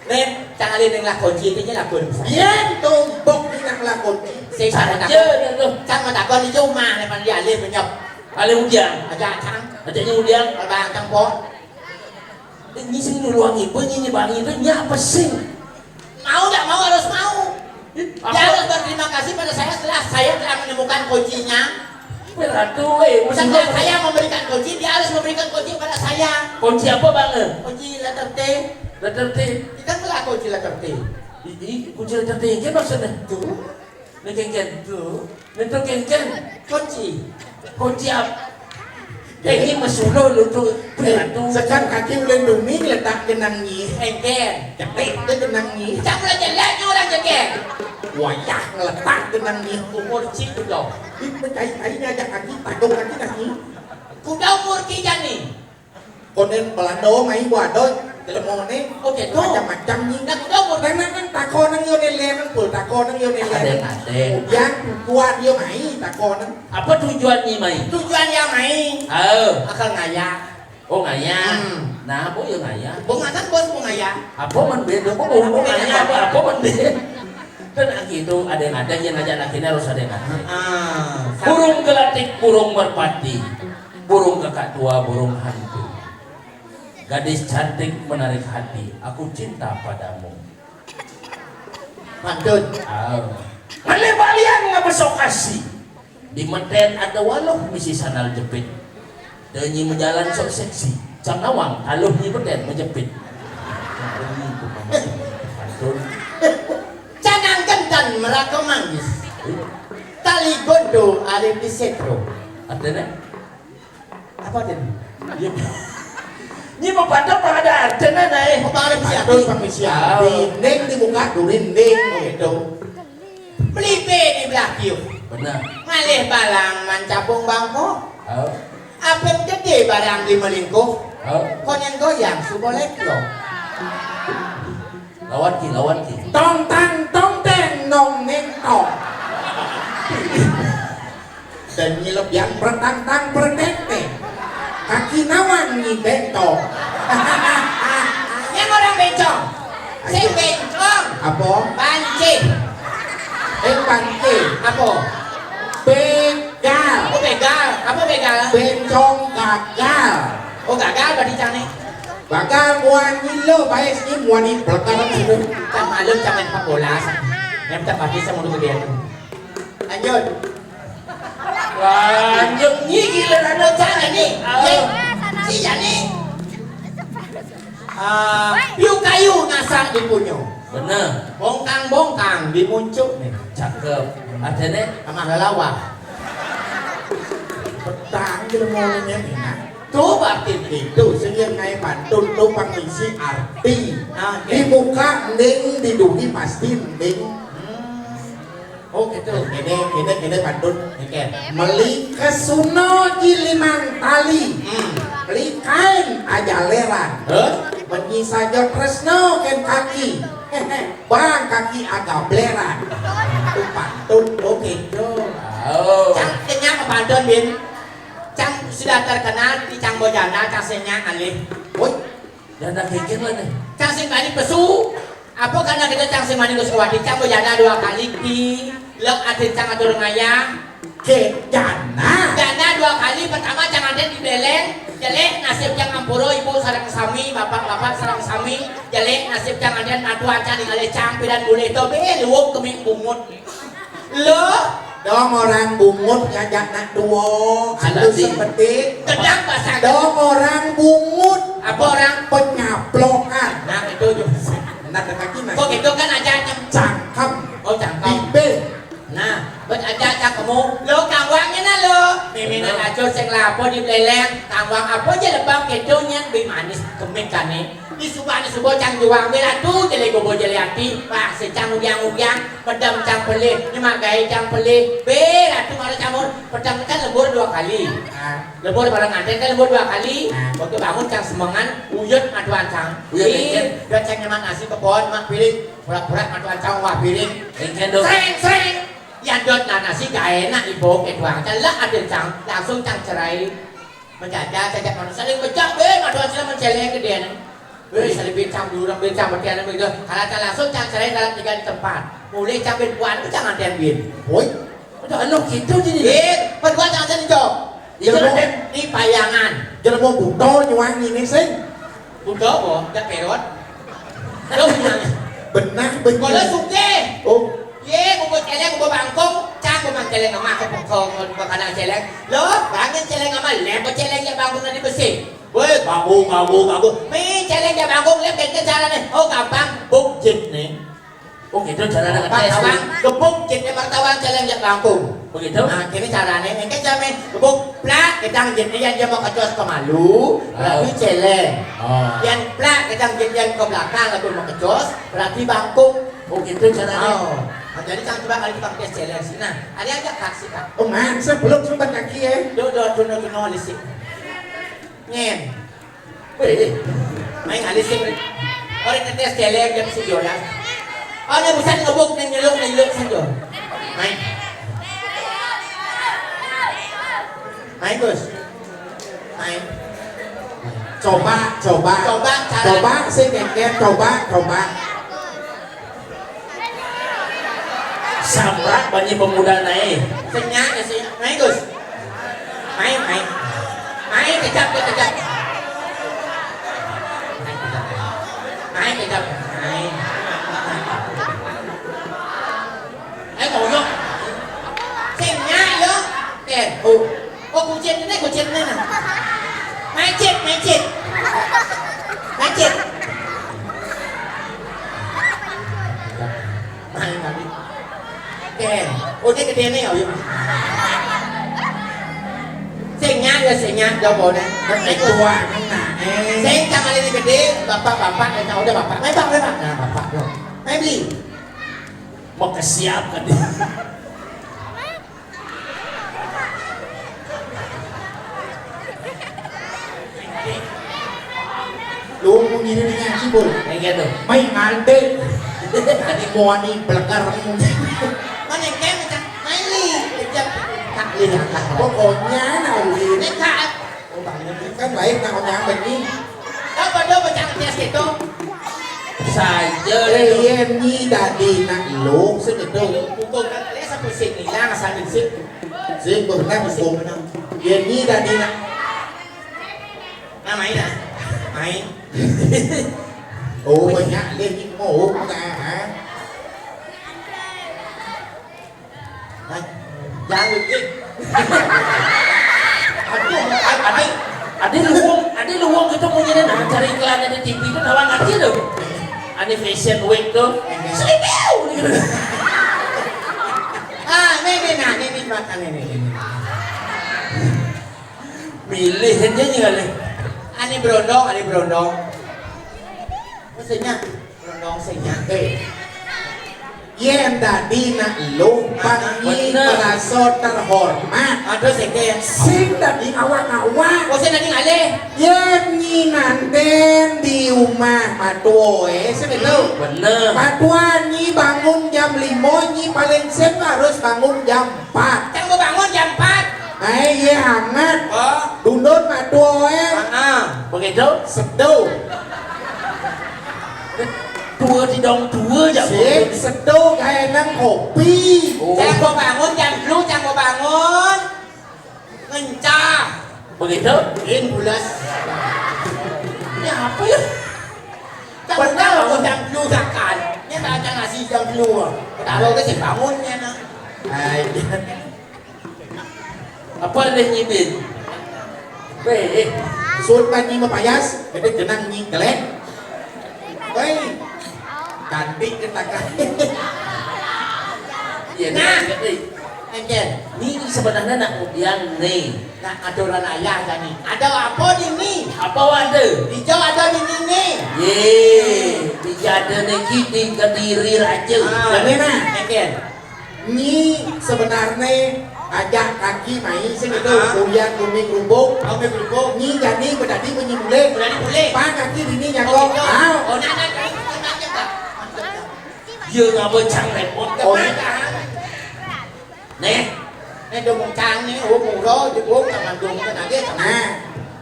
Nen, cang alih ning lakonci itu nya lakon. Iya, tuh bok di nang lakonci. Sing saja tuh. Cang matakon itu mah nek pan dia alih menyop. Alih udiang. Aja cang. Aja nya udiang. Kalau bang cang po. Ini sing nuluang ibu, ini bangi itu, ini apa sih? Mau tidak mau harus mau. Dia harus berterima kasih pada saya setelah saya telah menemukan kuncinya. Beratu, eh, setelah saya memberikan kunci, dia harus memberikan kunci pada saya. Kunci apa bang? Kunci letter T. Letter T. Kita telah kunci letter T. Ini kunci letter T ini maksudnya? Tuh. Ini kengken. Tuh. Nento kengken. Kunci. Kunci apa? Eh, ini mesulo lu tuh. Eh, sekan kaki ulin dumi letak genang ni. Engken. Cepat tu genang ni. Cak mula jelek ni orang jengkel. Wayah ngeletak genang ni. Umur cik tu dong. Di pencai-cai ni ajak kaki, padung kaki kaki. Kuda umur kijang ni. Konen Belanda mai buat doi, telemone. Oke, tuh. Macam-macam ni. Nak kuda umur. Karena kan takon nang yo nelen, pul takon nang yo nelen. Ada, ada. Yang kuat yo mai takon nang. Apa tujuan ni mai? Tujuan yang mai. Oh. Akal ngaya. Oh, ngaya. Hmm. Nah, apa yo ngaya? Bung Hasan bos bung ngaya. Apa man beda? Apa bung ngaya apa? Apa man beda? Kan gitu, ada yang ada, yang ngajak laki harus ada yang ada. Ah. Burung gelatik, burung merpati, burung kakak tua, burung hantu. Gadis cantik menarik hati, aku cinta padamu. Pantun. Ah. Mane balian ngabesok kasih. Di meten ada waluh misi sandal jepit. Denyi menjalan sok seksi. Cang nawang taluh nyi meten menjepit. Denyi itu pantun. Canang kentan meraka manggis. Tali gondo alim di setro. Artinya? Apa artinya? Iya. Ini mau pantun apa ada artinya, nah, eh? Apa alim siapa? Pantun pangisian. Ah. Dinding dibuka, durinding. Oh, gitu. Melipe di belah kiuk. Benar. Ngalih balang mancapung bangko. Oh. Apem gede barang di melingkuh. Oh. Konyen goyang suboleklo. Lawan ki, lawan ki. Tong tang tong teng nong neng tong. Dan nyelep yang pertang tang perteng teng. Kaki nawang ni bentong. Yang orang bencong. Sing bencong. Apa? Banci. Eh, banci. Apa? Begal. Oh, begal. Apa begal? Bencong gagal. Oh, gagal berarti cang nih. Gagal muan nyi lo baik ni muan ni pelekar sudah. Cang malu cang main sepak bola. Yang tak pasti sama dulu dia. Lanjut. Lanjut nyi gila ada cang ni. Ah. Ye. Si Jani. Ah, piu kayu ngasak di punyo. Benar. Bongkang-bongkang di muncuk ni. Cakep. Ada ni? Amah lelawah. Petang gila maunya ni. Tuh, berarti itu sing ngaé pantun tuh pangisi arti. Nah, oké. Di muka ending, di dugi pasti ending. Hmm. Oh, gitu. Ini, ini, ini pantun. Oké. Meli kesuna ji limang tali. Hmm. Meli kain ajaleran. Terus? Menyisa jo tresno kén kaki. Bang kaki agak bleran. Itu pantun, oh, gitu. Oh. Cang, kenyang pantun, Bin. Cang sudah terkenal di Cang Bojana, Cang Senyang alih. Woi, janda kengkeng lah nih. Cang sing bani pesu. Apa karena kita Cang sing mani Gus Kuwati, Cang Bojana dua kali di lek atin Cang atur ngayah. Ke janda. Janda dua kali, pertama Cang atin di Beleng, jelek nasib Cang ampura ibu sareng sami, bapak-bapak sareng sami, jelek nasib Cang atin atuan Cang ningali Cang pidan bulih to be luwuk kemik bungut. Loh? Dong orang bungut ngajak nak tua. Anu seperti gedang bahasa. Dong orang bungut. Apa orang? Penyaplokan. Nah, itu juga. Nah, kaki mas. Kok itu kan aja cangkem. Oh, cangkem. Bibir. Nah, bet aja cangkemmu. Lo kawangnya nah lo. Miminan aja sing lapo di Beleng. Kawang apa aja lebang gitu nyen bi manis kemik kane. Di suba, di suba Cang juang be ratu, jelé gobo jelé ati, wah, si Cang ugiang-ugiang, pedem Cang pelih, nyemak gaé Cang pelih, be ratu mara campur, pedem kan lembur dua kali. Ah. Lembur bareng nganten kan lembur dua kali. Ah. Waktu bangun Cang semengan, uyut matuan Cang. Uyut, ih, engken. Dua Cang nyemak nasi ke pohon, mak piring, pura-pura matuan Cang wah piring. Engken, dong. Sreng, sreng. Yang dot nah nasi gak enak ibu, ketuang Cang, lah ada Cang, langsung Cang cerai. Mendadak, cacak manusia saling pecah, be, matuan sila mencéléng gedé né. Be, saling bincang, diurang bincang, bertian, begitu. Kalau tak langsung, Cang cerai dalam tiga di tempat. Mulai Cang bin puan, Cang nganten bin. Woi, udah anu gitu jadi. Eh, berdua Cang nganten, Cok. Itu jelema, di payangan. Jelema buta nyuang ini, sing. Buta apa? Dak perot. Lo punya. Benar, benar. Kalau sugih. Oh. Yé, bubut céléng, bubut bangkung, Cang bubut céléng emak ke pengkong, ke kandang céléng. Lo, bangin céléng emak, lem ke céléng ya bangkung nanti besi. Woi, bangkung, bangkung, bangkung. Mi céléng ya bangkung, lem ke carané. Oh, gampang, buk jit nih. Oh, gitu carané. Pak ngetes. Tawang, gebuk jit nih, martawang céléng ya bangkung. Begitu? Nah, gini carané, engké jamé gebuk, plak, gedang jit nih, yang dia mau kecos ke malu, oh, berarti céléng. Oh. Yang plak, gedang jit yang ke belakang, lalu mau kecos, berarti bangkung. Oh, gitu carané. Oh. Nah, jadi Cang coba kali tukang tes céléng sih. Nah, ada aja kak sih, Kak. Oh, man, saya belum sempat kaki ya. Do, do, do, do, do, do, listrik. Nyen. Weh. Main alis sih. Orang ngetes céléng jam si Jonas. Oh, ini bukan ngebuk, neng nyeluk, neng nyeluk saja. Main. Main, Gus. Main. Coba, coba. Coba, cara. Coba, sing kéngkén, coba, coba. Samrak banyi pemuda naik. Sing nyak, sing nyak. Main, Gus. Main, main. Main, kejap, kejap. Main, kejap. Main. Ayo, mau yuk. Sing nyak, yuk. Nih, oh. Oh, kucing ini, kucing ini, nah. Macet, macet. Macet. Main tadi. Oke. Oh, ini gedé nih, oh, iya. Sing nyak ya, sing nyak, jawab boleh. Ketua, nah, eh. Sing, jangan ini gedé, bapak-bapak, eh, udah bapak. Lebar, lebar. Nah, bapak, yuk. Main, Bli. Mau ke siap kan dia? Lu mau ngirim ngaji, Bul? Kayak gitu. Main nganté. Tadi mau ani belegar. Mana yang kayak macam main nih? Kejap. Tak lihat. Pokoknya, nah, ini. Ini tak. Oh, Bang, ini kan baik, nah, orang yang ini. Apa dia baca tes gitu? Saja. Eh, iya, ni tadi nak lu segitu. Pukul kan, lihat satu sini lah, sambil sih. Sing benar, sing benar. Yén nyi dadi nak. Nah, main, ah. Main. Oh, banyak deh ni mau, ha? Hah? Jangan, eh. Aduh, adi, adi luwung, adi luwung kita punya nih, nah, cari iklan di T V itu, tawa ngerti tuh. Adi Fashion Week tuh. Seribu. Ah, ini, ini, nah, ini, ini, makan ini, ini. Pilih aja nih kali. Ane brondong, ane brondong. Maksudnya brondong sing nyantai. Yen dadi nak luh pang nyi merasa terhormat. Aduh, sing ke. Sing dadi awak-awak. Oh, sing dadi ngalih. Yen nyi nanten di umah matuoe, sing itu. Bener. Matuan nyi bangun jam lima, nyi paling sing harus bangun jam empat. Cang mau bangun jam empat. Ai, ye hangat. Oh. Dundun matuoe. Heeh. Begitu? Seduh. Dua didong dua ya. Sik, seduh gae nang kopi. Oh. Cang mau bangun jam lu, cang mau bangun. Ngencah. Begitu? In bulas. Ini apa ya? Cang mau bangun jam lu sakan. Ini tak ada nasi jam lu. Ketawa ke si bangunnya nak. Ai. Apa deh nyibin? Weh, eh. Sun pan nyi mapayas, gede genang nyi kelek. Woi. Cantik ke takah. Iya, nah. Cantik. Engken. Ni sebenarnya nak ngudiang ni. Nak ada orang ayah kan ni. Ada apa di ni? Apa ada? Hijau ada di ni ni. Ye, hijau ada ni kita Kediri Raja. Ah, nah. Engken. Ni sebenarnya ajak kaki mai sing itu. Aha. Kuliah kuning rubung. Oh, kuning rubung. Ni jadi bedadi bunyi bule. Bedadi bule. Pan kaki dini nyago. Oh, gitu. Au. Oh, nah, nah, nah, nah, nah, nah. Dia ngapa cang repot? Oh, iya. Nih. Nih, dia mau cang nih, oh, murah, dia mau cang mandung kan aja, cang. Nah.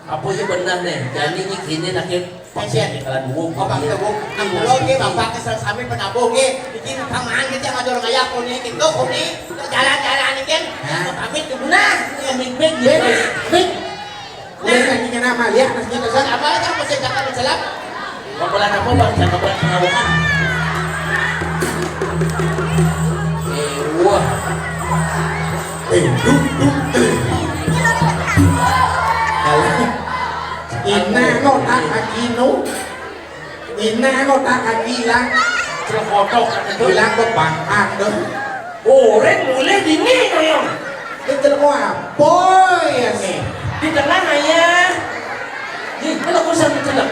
Apa ya benar nih? Jadi ni kini nak Pasian. Kalau dua, bapak kita bu, kalau dia bapak kesel sampai penabuh dia, bikin pamangan kita sama orang ayah kau ni, kita kau ni, jalan-jalan ni kan, nah. Pamit dulu nah, ya, mik mik. Mik, mik. Nah. Dia kan ingin nama lihat, mas kita sana. Apa lagi apa saya kata bersalah? Kepala nama bang, jangan kepala pengawasan. Eh, wah. Eh, duk, duk, eh. Kalau Ina no tak kaki no. Ina no tak kaki ilang. Cerokotok kan itu. Ilang kok bangkang tuh. Orang mulai dingin koyong. Ini celok apa ya nih? Di tengah ayah. Nih, mana kusam celok?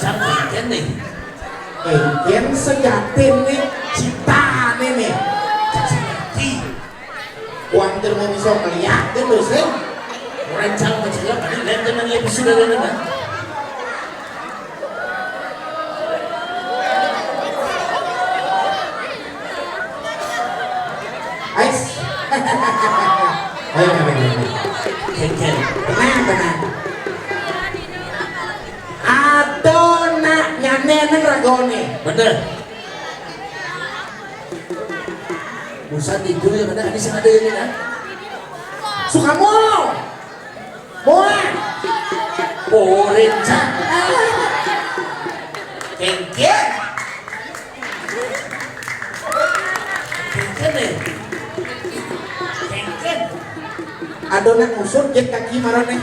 Cang engken nih. Engken sejatin nih, citane nih. Cang sejati. Wong terus mau bisa ngeliat tuh, Sing. Orang cang kecil, tapi lihat teman dia sudah ada. Ais. Ayo, ayo, ayo. Engken. Tenang, tenang. Ada nak nyane nang ragone. Bener. Busan tidur ya, mana ada sing ada ini kan? Sukamo. Moa. Porin cak. Kengkeng. Kengkeng nih. Kengkeng. Adonan usut jet kaki marane.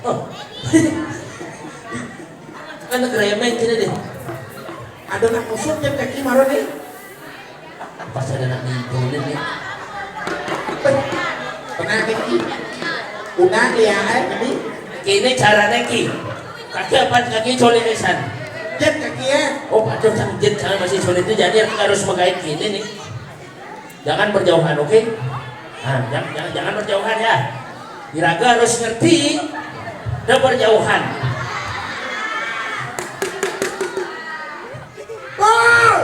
Oh. Anak remeng kini deh. Adonan usut jet kaki marane. Pas ada nak ngigonin nih. Pernah kaki. Udah ya, eh, ini. Kini caranya ki. Kaki apa kaki colinesan? Jet kaki ya. Oh, aduh, cang jet, cang masih sulit itu, jadi harus menggait kini nih. Jangan berjauhan, oke? Nah, jangan, jangan, jangan berjauhan ya. Iraga harus ngerti. Udah berjauhan. Wow!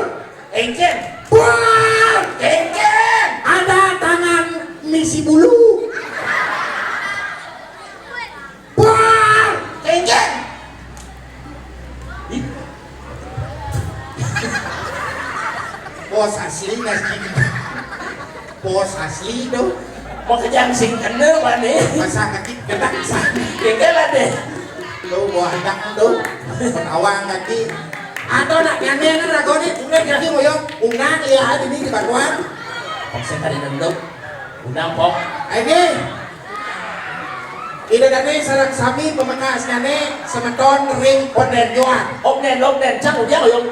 Engken. Wah! Engken. Ada tangan misi bulu. Wah! Engken. Ih. Bos asli nasi. Bos asli tuh. Mau kejang sing kena mana? Masa kaki gedak sah. Engken lah deh. Tuh, buah anak tuh. Penawang kaki. Atau nak nyane kan ragone, sudah jadi moyong. Undang ya, ini di Batuan. Pok saya tadi nendok. Undang, Pok. Ayo, Ki. Ida dané sareng sami pamekasnyané semeton ring Pondén Joan. Om Dén, Om Dén, cang ujang, Om.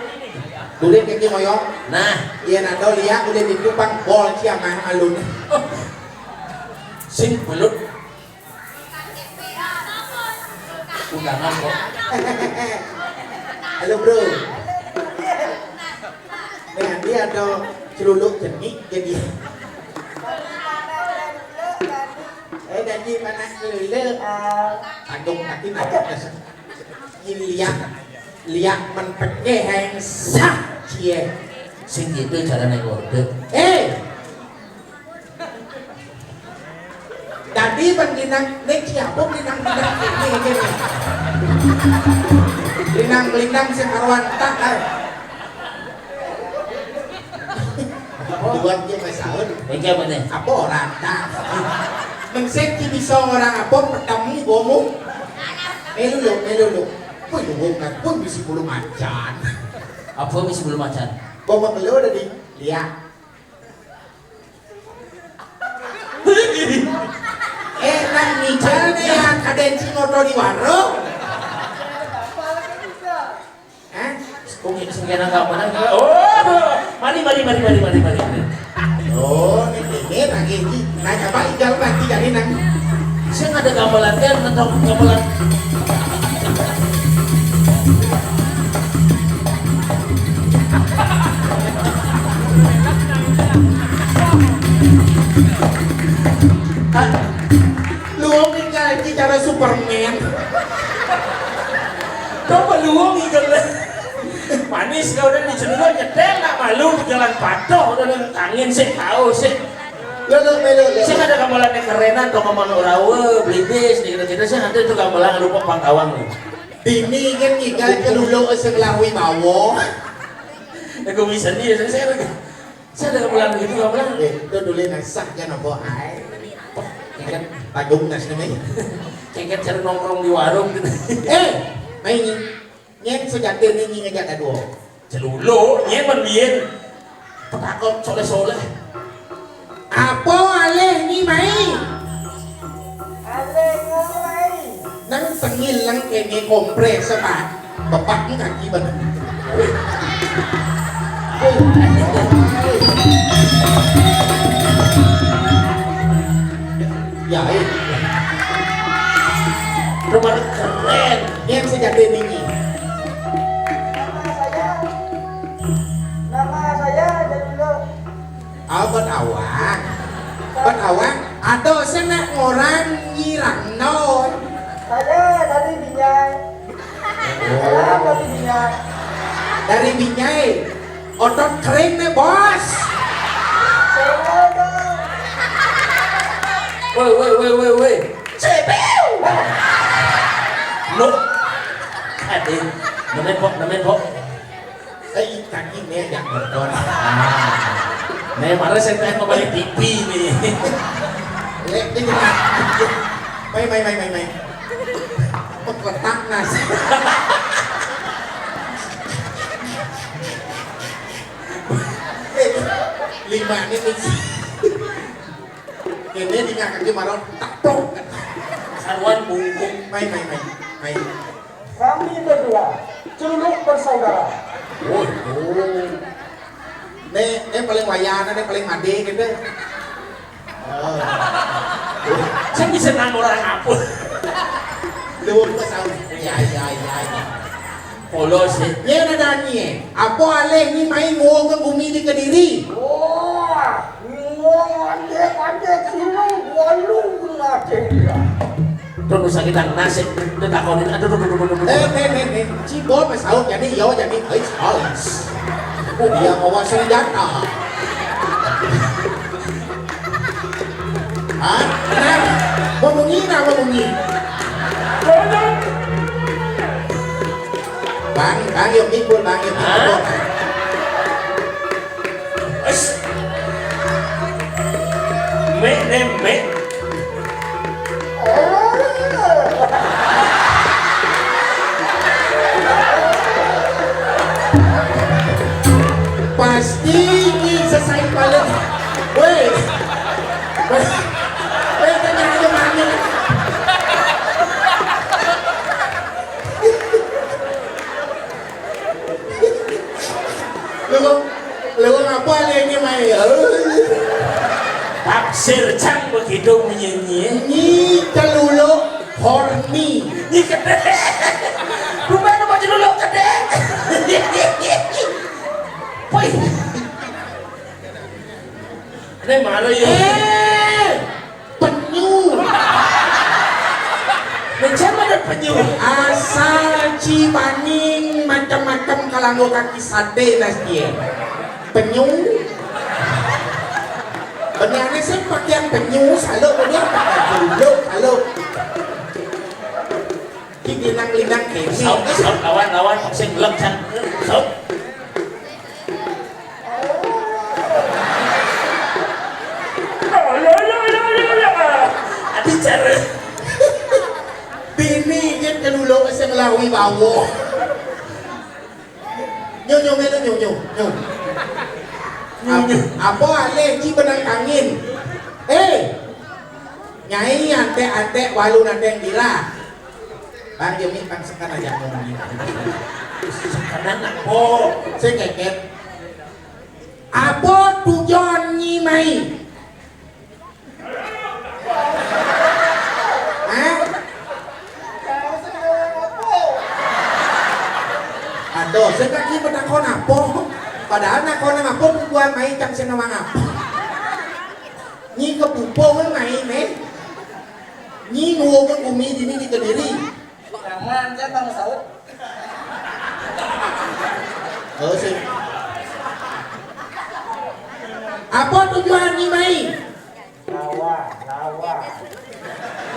Dulin kaki moyong. Nah, yén ada liak udah ditu pang gol cia mah alun. Sing belut. Undangan kok. Halo, Bro. Nah, dia ada celuluk cenik jadi. Eh, jadi mana celuluk? Tanggung kaki macam biasa. Ini liak, liak men pekeh yang sah cie. Sing gitu cara naik order. Eh, tadi ban linang, nek siapa linang, linang ini aja nih. Linang, linang sing karuan tak, ah. Buat dia masaun. Enggak mana? Apa orang tak? Mengsek ki bisa orang apa petemu gomu? Melu lo, melu lo. Pun lu kan pun bisi bulu macan. Apa bisi bulu macan? Gomu melu udah di liak. Eh, nang mijal nih ya, kadén sing ngoto di warung. Hah? Kok ini sing kena gambaran? Oh, mari, mari, mari, mari, mari, mari. Oh, ini, ini lagi ini. Nah, coba tinggal nanti jadi nang. Sing ada gambaran kan, atau gambaran? Luwung tinggal iki cara Superman. Coba luwung iki. Manis kau udah diceluluk nyetel nak malu jalan patuh udah angin sih kau sih. Lo lo melo lo. Sih ada gambaran kerenan toko manuk rawa, belibis, dikira-kira sih nanti itu gambaran rupa pangkawang. Bini kan ngigal celuluk sebelah wibawa. Aku bisa dia, saya, saya, saya ada gambaran gitu, gambaran. Eh, itu dulu yang sah kan apa ai? Ceket, Padung nas namanya. Ceket cari nongkrong di warung gitu. Eh, main nyén sejati ini ngejak dua. Celuluk, nyén men biyen. Petakon soleh-soleh. Apa alih ni mai? Alih ngai. Nang tengil lang kene kompres apa? Bebak ni kaki bener. Ya, eh. Rumah keren. Yang sejati ini. Nama saya, nama saya Jadilo. Ah, buat awak. Buat awak. Atau saya nak ngorang nyirang non. Saya dari Binjai. Oh. Saya dari Binjai. Dari Binjai. Otot kering nih, Bos. Saya dong. Woi, woi, woi, woi, woi. Cepiu. Nuk. Aduh. Nemen, Pok, nemen, Pok. Eh, kaki nih yang nonton. Nah. Nih, mara saya pengen mau balik T V nih. Lek dia kena. Mai, mai, mai, mai, mai. Peketak nasi. Eh, lima ini nih. Ini tinggal kaki marah taplok. Saruan bungkung. Mai, mai, mai, mai. Kami berdua, celuluk bersaudara. Oh, oh. Nih, nih paling wayana, nih paling made gitu. Oh. Saya bisa nang orang apa? Lu ke sana. Ya, ya, ya, ya. Polos ya. Ya ada nanya. Apa alih ni main mau ke bumi di Kediri? Wah, ngomong ande-ande sini walu kena cendera. Terus sakit nasib, dia takonin, aduh, aduh, aduh, aduh, aduh. Eh, eh, eh, eh, Cibo mas tahu jadi yo jadi ais ais. Oh, dia bawa senjata. Hah? Benar? Mau bunyi nggak mau bunyi? Bang, bang, yuk mikul, bang, yuk mikul. Hah? Wes. Mek, nem, mek. Pasti ini selesai balik. Woi. Woi, tanya aja mana. Leweng apa alih Nyi Mai? Tafsir cang begitu menyanyi. Nyi Celuluk horny. Nyi kedek. Rumah nama Celuluk kedek. Woi. Ini malu ya. Eh, penyu. Macam mana penyu? Asal ci bani macam-macam kalanggo kaki sate nas dia. Penyu. Bani ane sih pakaian penyu, saluk dia pakaian penyu, saluk. Di linang-linang kene. Sok, sok, lawan, lawan, sing gelem, can. Sok. Ati cara. Bini kan keluluk sing lawi bawo. Nyo, nyo, melu, nyo, nyo, nyo. Nyo, nyo. Ap-, apa alih ci benang kangin? Eh, Nyai antek-antek walu nadeng gila. Bang Jemi bang sekan aja ngomongin. Sekanan apa? Sing keket. Apa tujuan Nyi Mai? Hah? Aduh, saya kaki betakon apa? Padahal nakon apa tujuan Mai cang sing nawang apa? Nyi kepupung Mai, Mai. Nyi nuwuhkeun gumi dini di Kediri. Aman, saya Bang Saud. Oh, sih. Apa tujuan Nyi Mai? Lawan, lawan.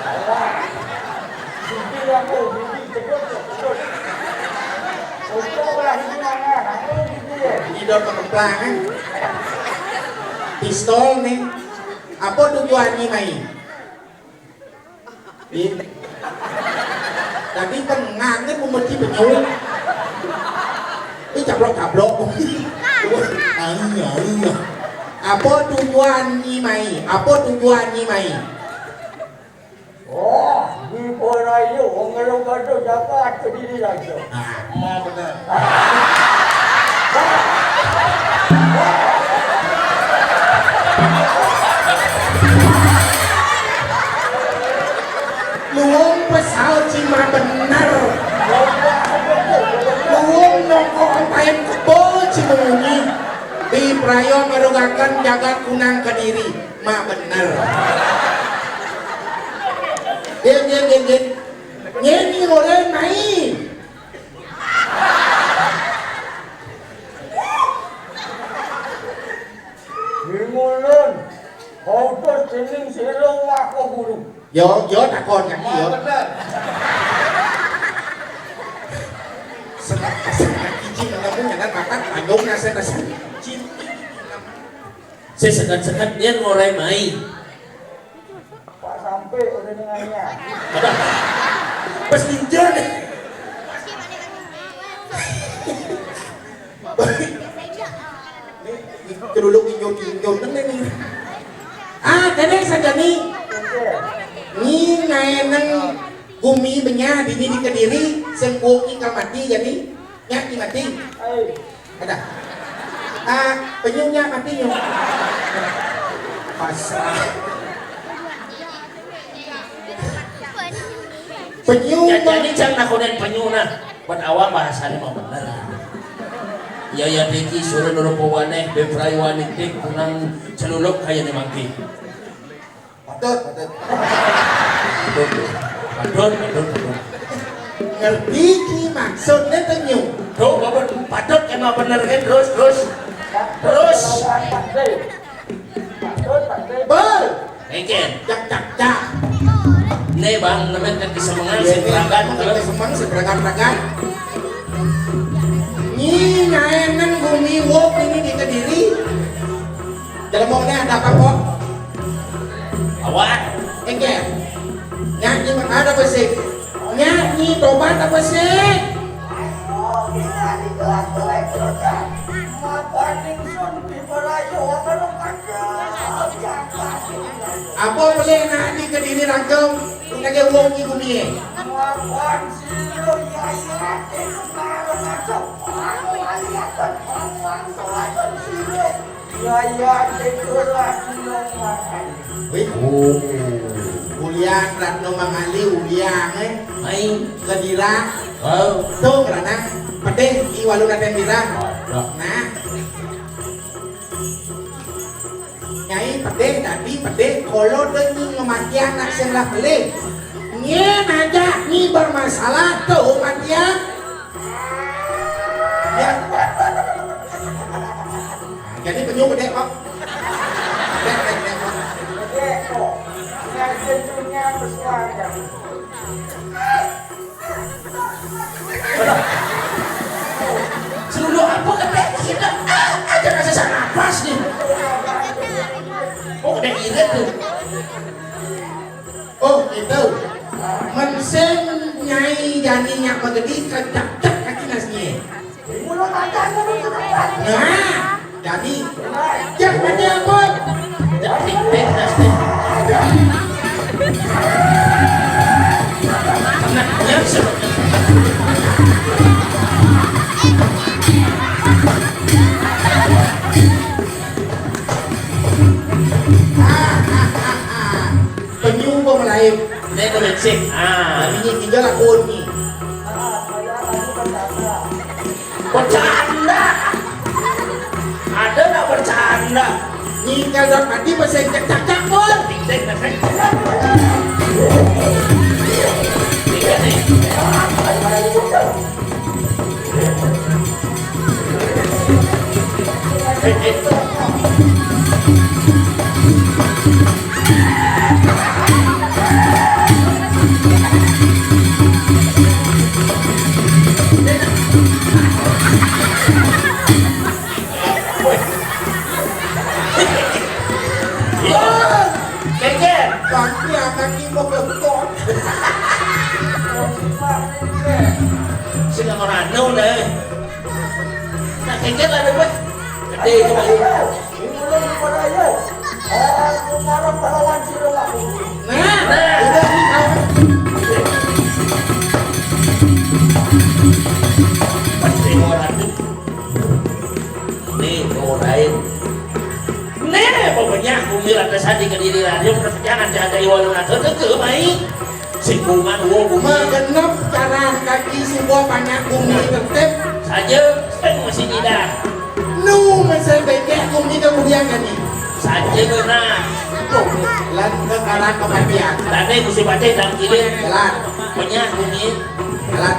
Lawan. Gigi aku, gigi, cekut, cekut. Untung lah ini mana, ini gigi ya. Ini udah keplang, kan? Pistol nih. Apa tujuan Nyi Mai? Ih. Tadi tengah ni pemeci penyuh. Ini cablok-cablok. Ayo, ayo. Apa tujuan Nyi Mai? Apa tujuan Nyi Mai? Oh, di Porayo, wong ngelu kado jaga kediri lagi. Ah, ma bener. Luwung pesal cima bener. Luwung nongko ompayan kebo cimunyi. Di prayo ngerugaken jagat kunang Kediri. Ma bener. Din, din, din, din. Nyeni oleh main. Ngulun, autus dening sira Waka Guru. Yo, yo takon kaki yo. Bener. Sekat, sekat kicing kamu jangan makan tanggung nasi nasi. Cim. Sesekat-sekat dia ngorai mai. Pak sampai udah dengannya. Pas ninja deh. Ini, ini keduluk injur-injur kan ini. Ah, kene saja nih. Ni ngaeneng gumi benyah dini di Kediri, sing kuuk ikal mati jadi. Nyak mati. Ada. Ah, penyunya mati nyu. Pasrah. Penyu. Ya, jadi jangan nakonin penyu nah. Buat awam bahasanya mau bener. Ya, ya, Deki suruh nurut pewaneh, beprai wanik dik kunang celuluk kayak ni mangki. Patut, patut. Patut, patut, patut. Ngerti ki maksudnya tenyu. Tuh, patut, patut emang bener kan terus, terus. Terus. Bal. Engken. Cak, cak, cak. Nih bang, nemen kan kesemengan si peragat. Kesemengan si peragat-peragat. Nyi nyaenen gumi wok ini di Kediri. Dalam mau ada apa kok? Awak. Engke. Nyanyi mah ada besi. Nyanyi tobat apa sih? Apa boleh nak di Kediri rangkau? Kagé wong ki gumi é. Ngawan sira yayate kepala masuk. Aku aliatan ngawan selaton sira. Yayate kelah dino mangan. Wih. Oh. Ulian Ratno Mangali, ulian, eh. Mai. Kedira. Oh. Tuh, karena pedih, i walu raden dira. Oh, dah. Nah. Nyai pedih dadi pedih kala denging ngematian nak sing lah pelih. Nyén aja ni bermasalah tuh matian. Ya. Jadi penyu gedé kok. Gedé, gedé, gedé kok. Gedé kok. Ngarep dunia bersuara. Serunduk apa ketek kita? Ah, aja kasih napas nih. Oh, udah irit tuh. Oh, itu. Mensing nyai jani nyak magedi kecak-cak kaki nasnye. Nah, jani. Cak mati ampun. Jani, teh, nasnye. Nah, ya, sudah. Penyu kok melayu. Nek koneksi. Ah. Ini tinggal aku ni. Bercanda. Ada nggak bercanda? Nyingkal dak mati pasang cak-cak pun. Iya nih. Iya. Keker. Bangku anak ibu kekon. Sing ora anu deh. Nah, keker ada apa? Gede itu, Pak. Ini udah lupa aja. Orang sekarang pahlawan sira lagi. Nah, nah, udah ini kawan. Pasti orang tuh. Nih, mau lain. Nih, pokoknya aku mira kesadi ke diri radio perpecahan jaga iwalun atau teke mai. Singkungan wo bumi. Magenep caran kaki suba panjak bumi tertib. Saja, spek masih tidak. Nu masih becek bumi kemudian kami. Saja benar. Tuh, lan ke arah kematian. Tadi mesti baca dalam kiri. Jalan. Banyak bumi. Jalan.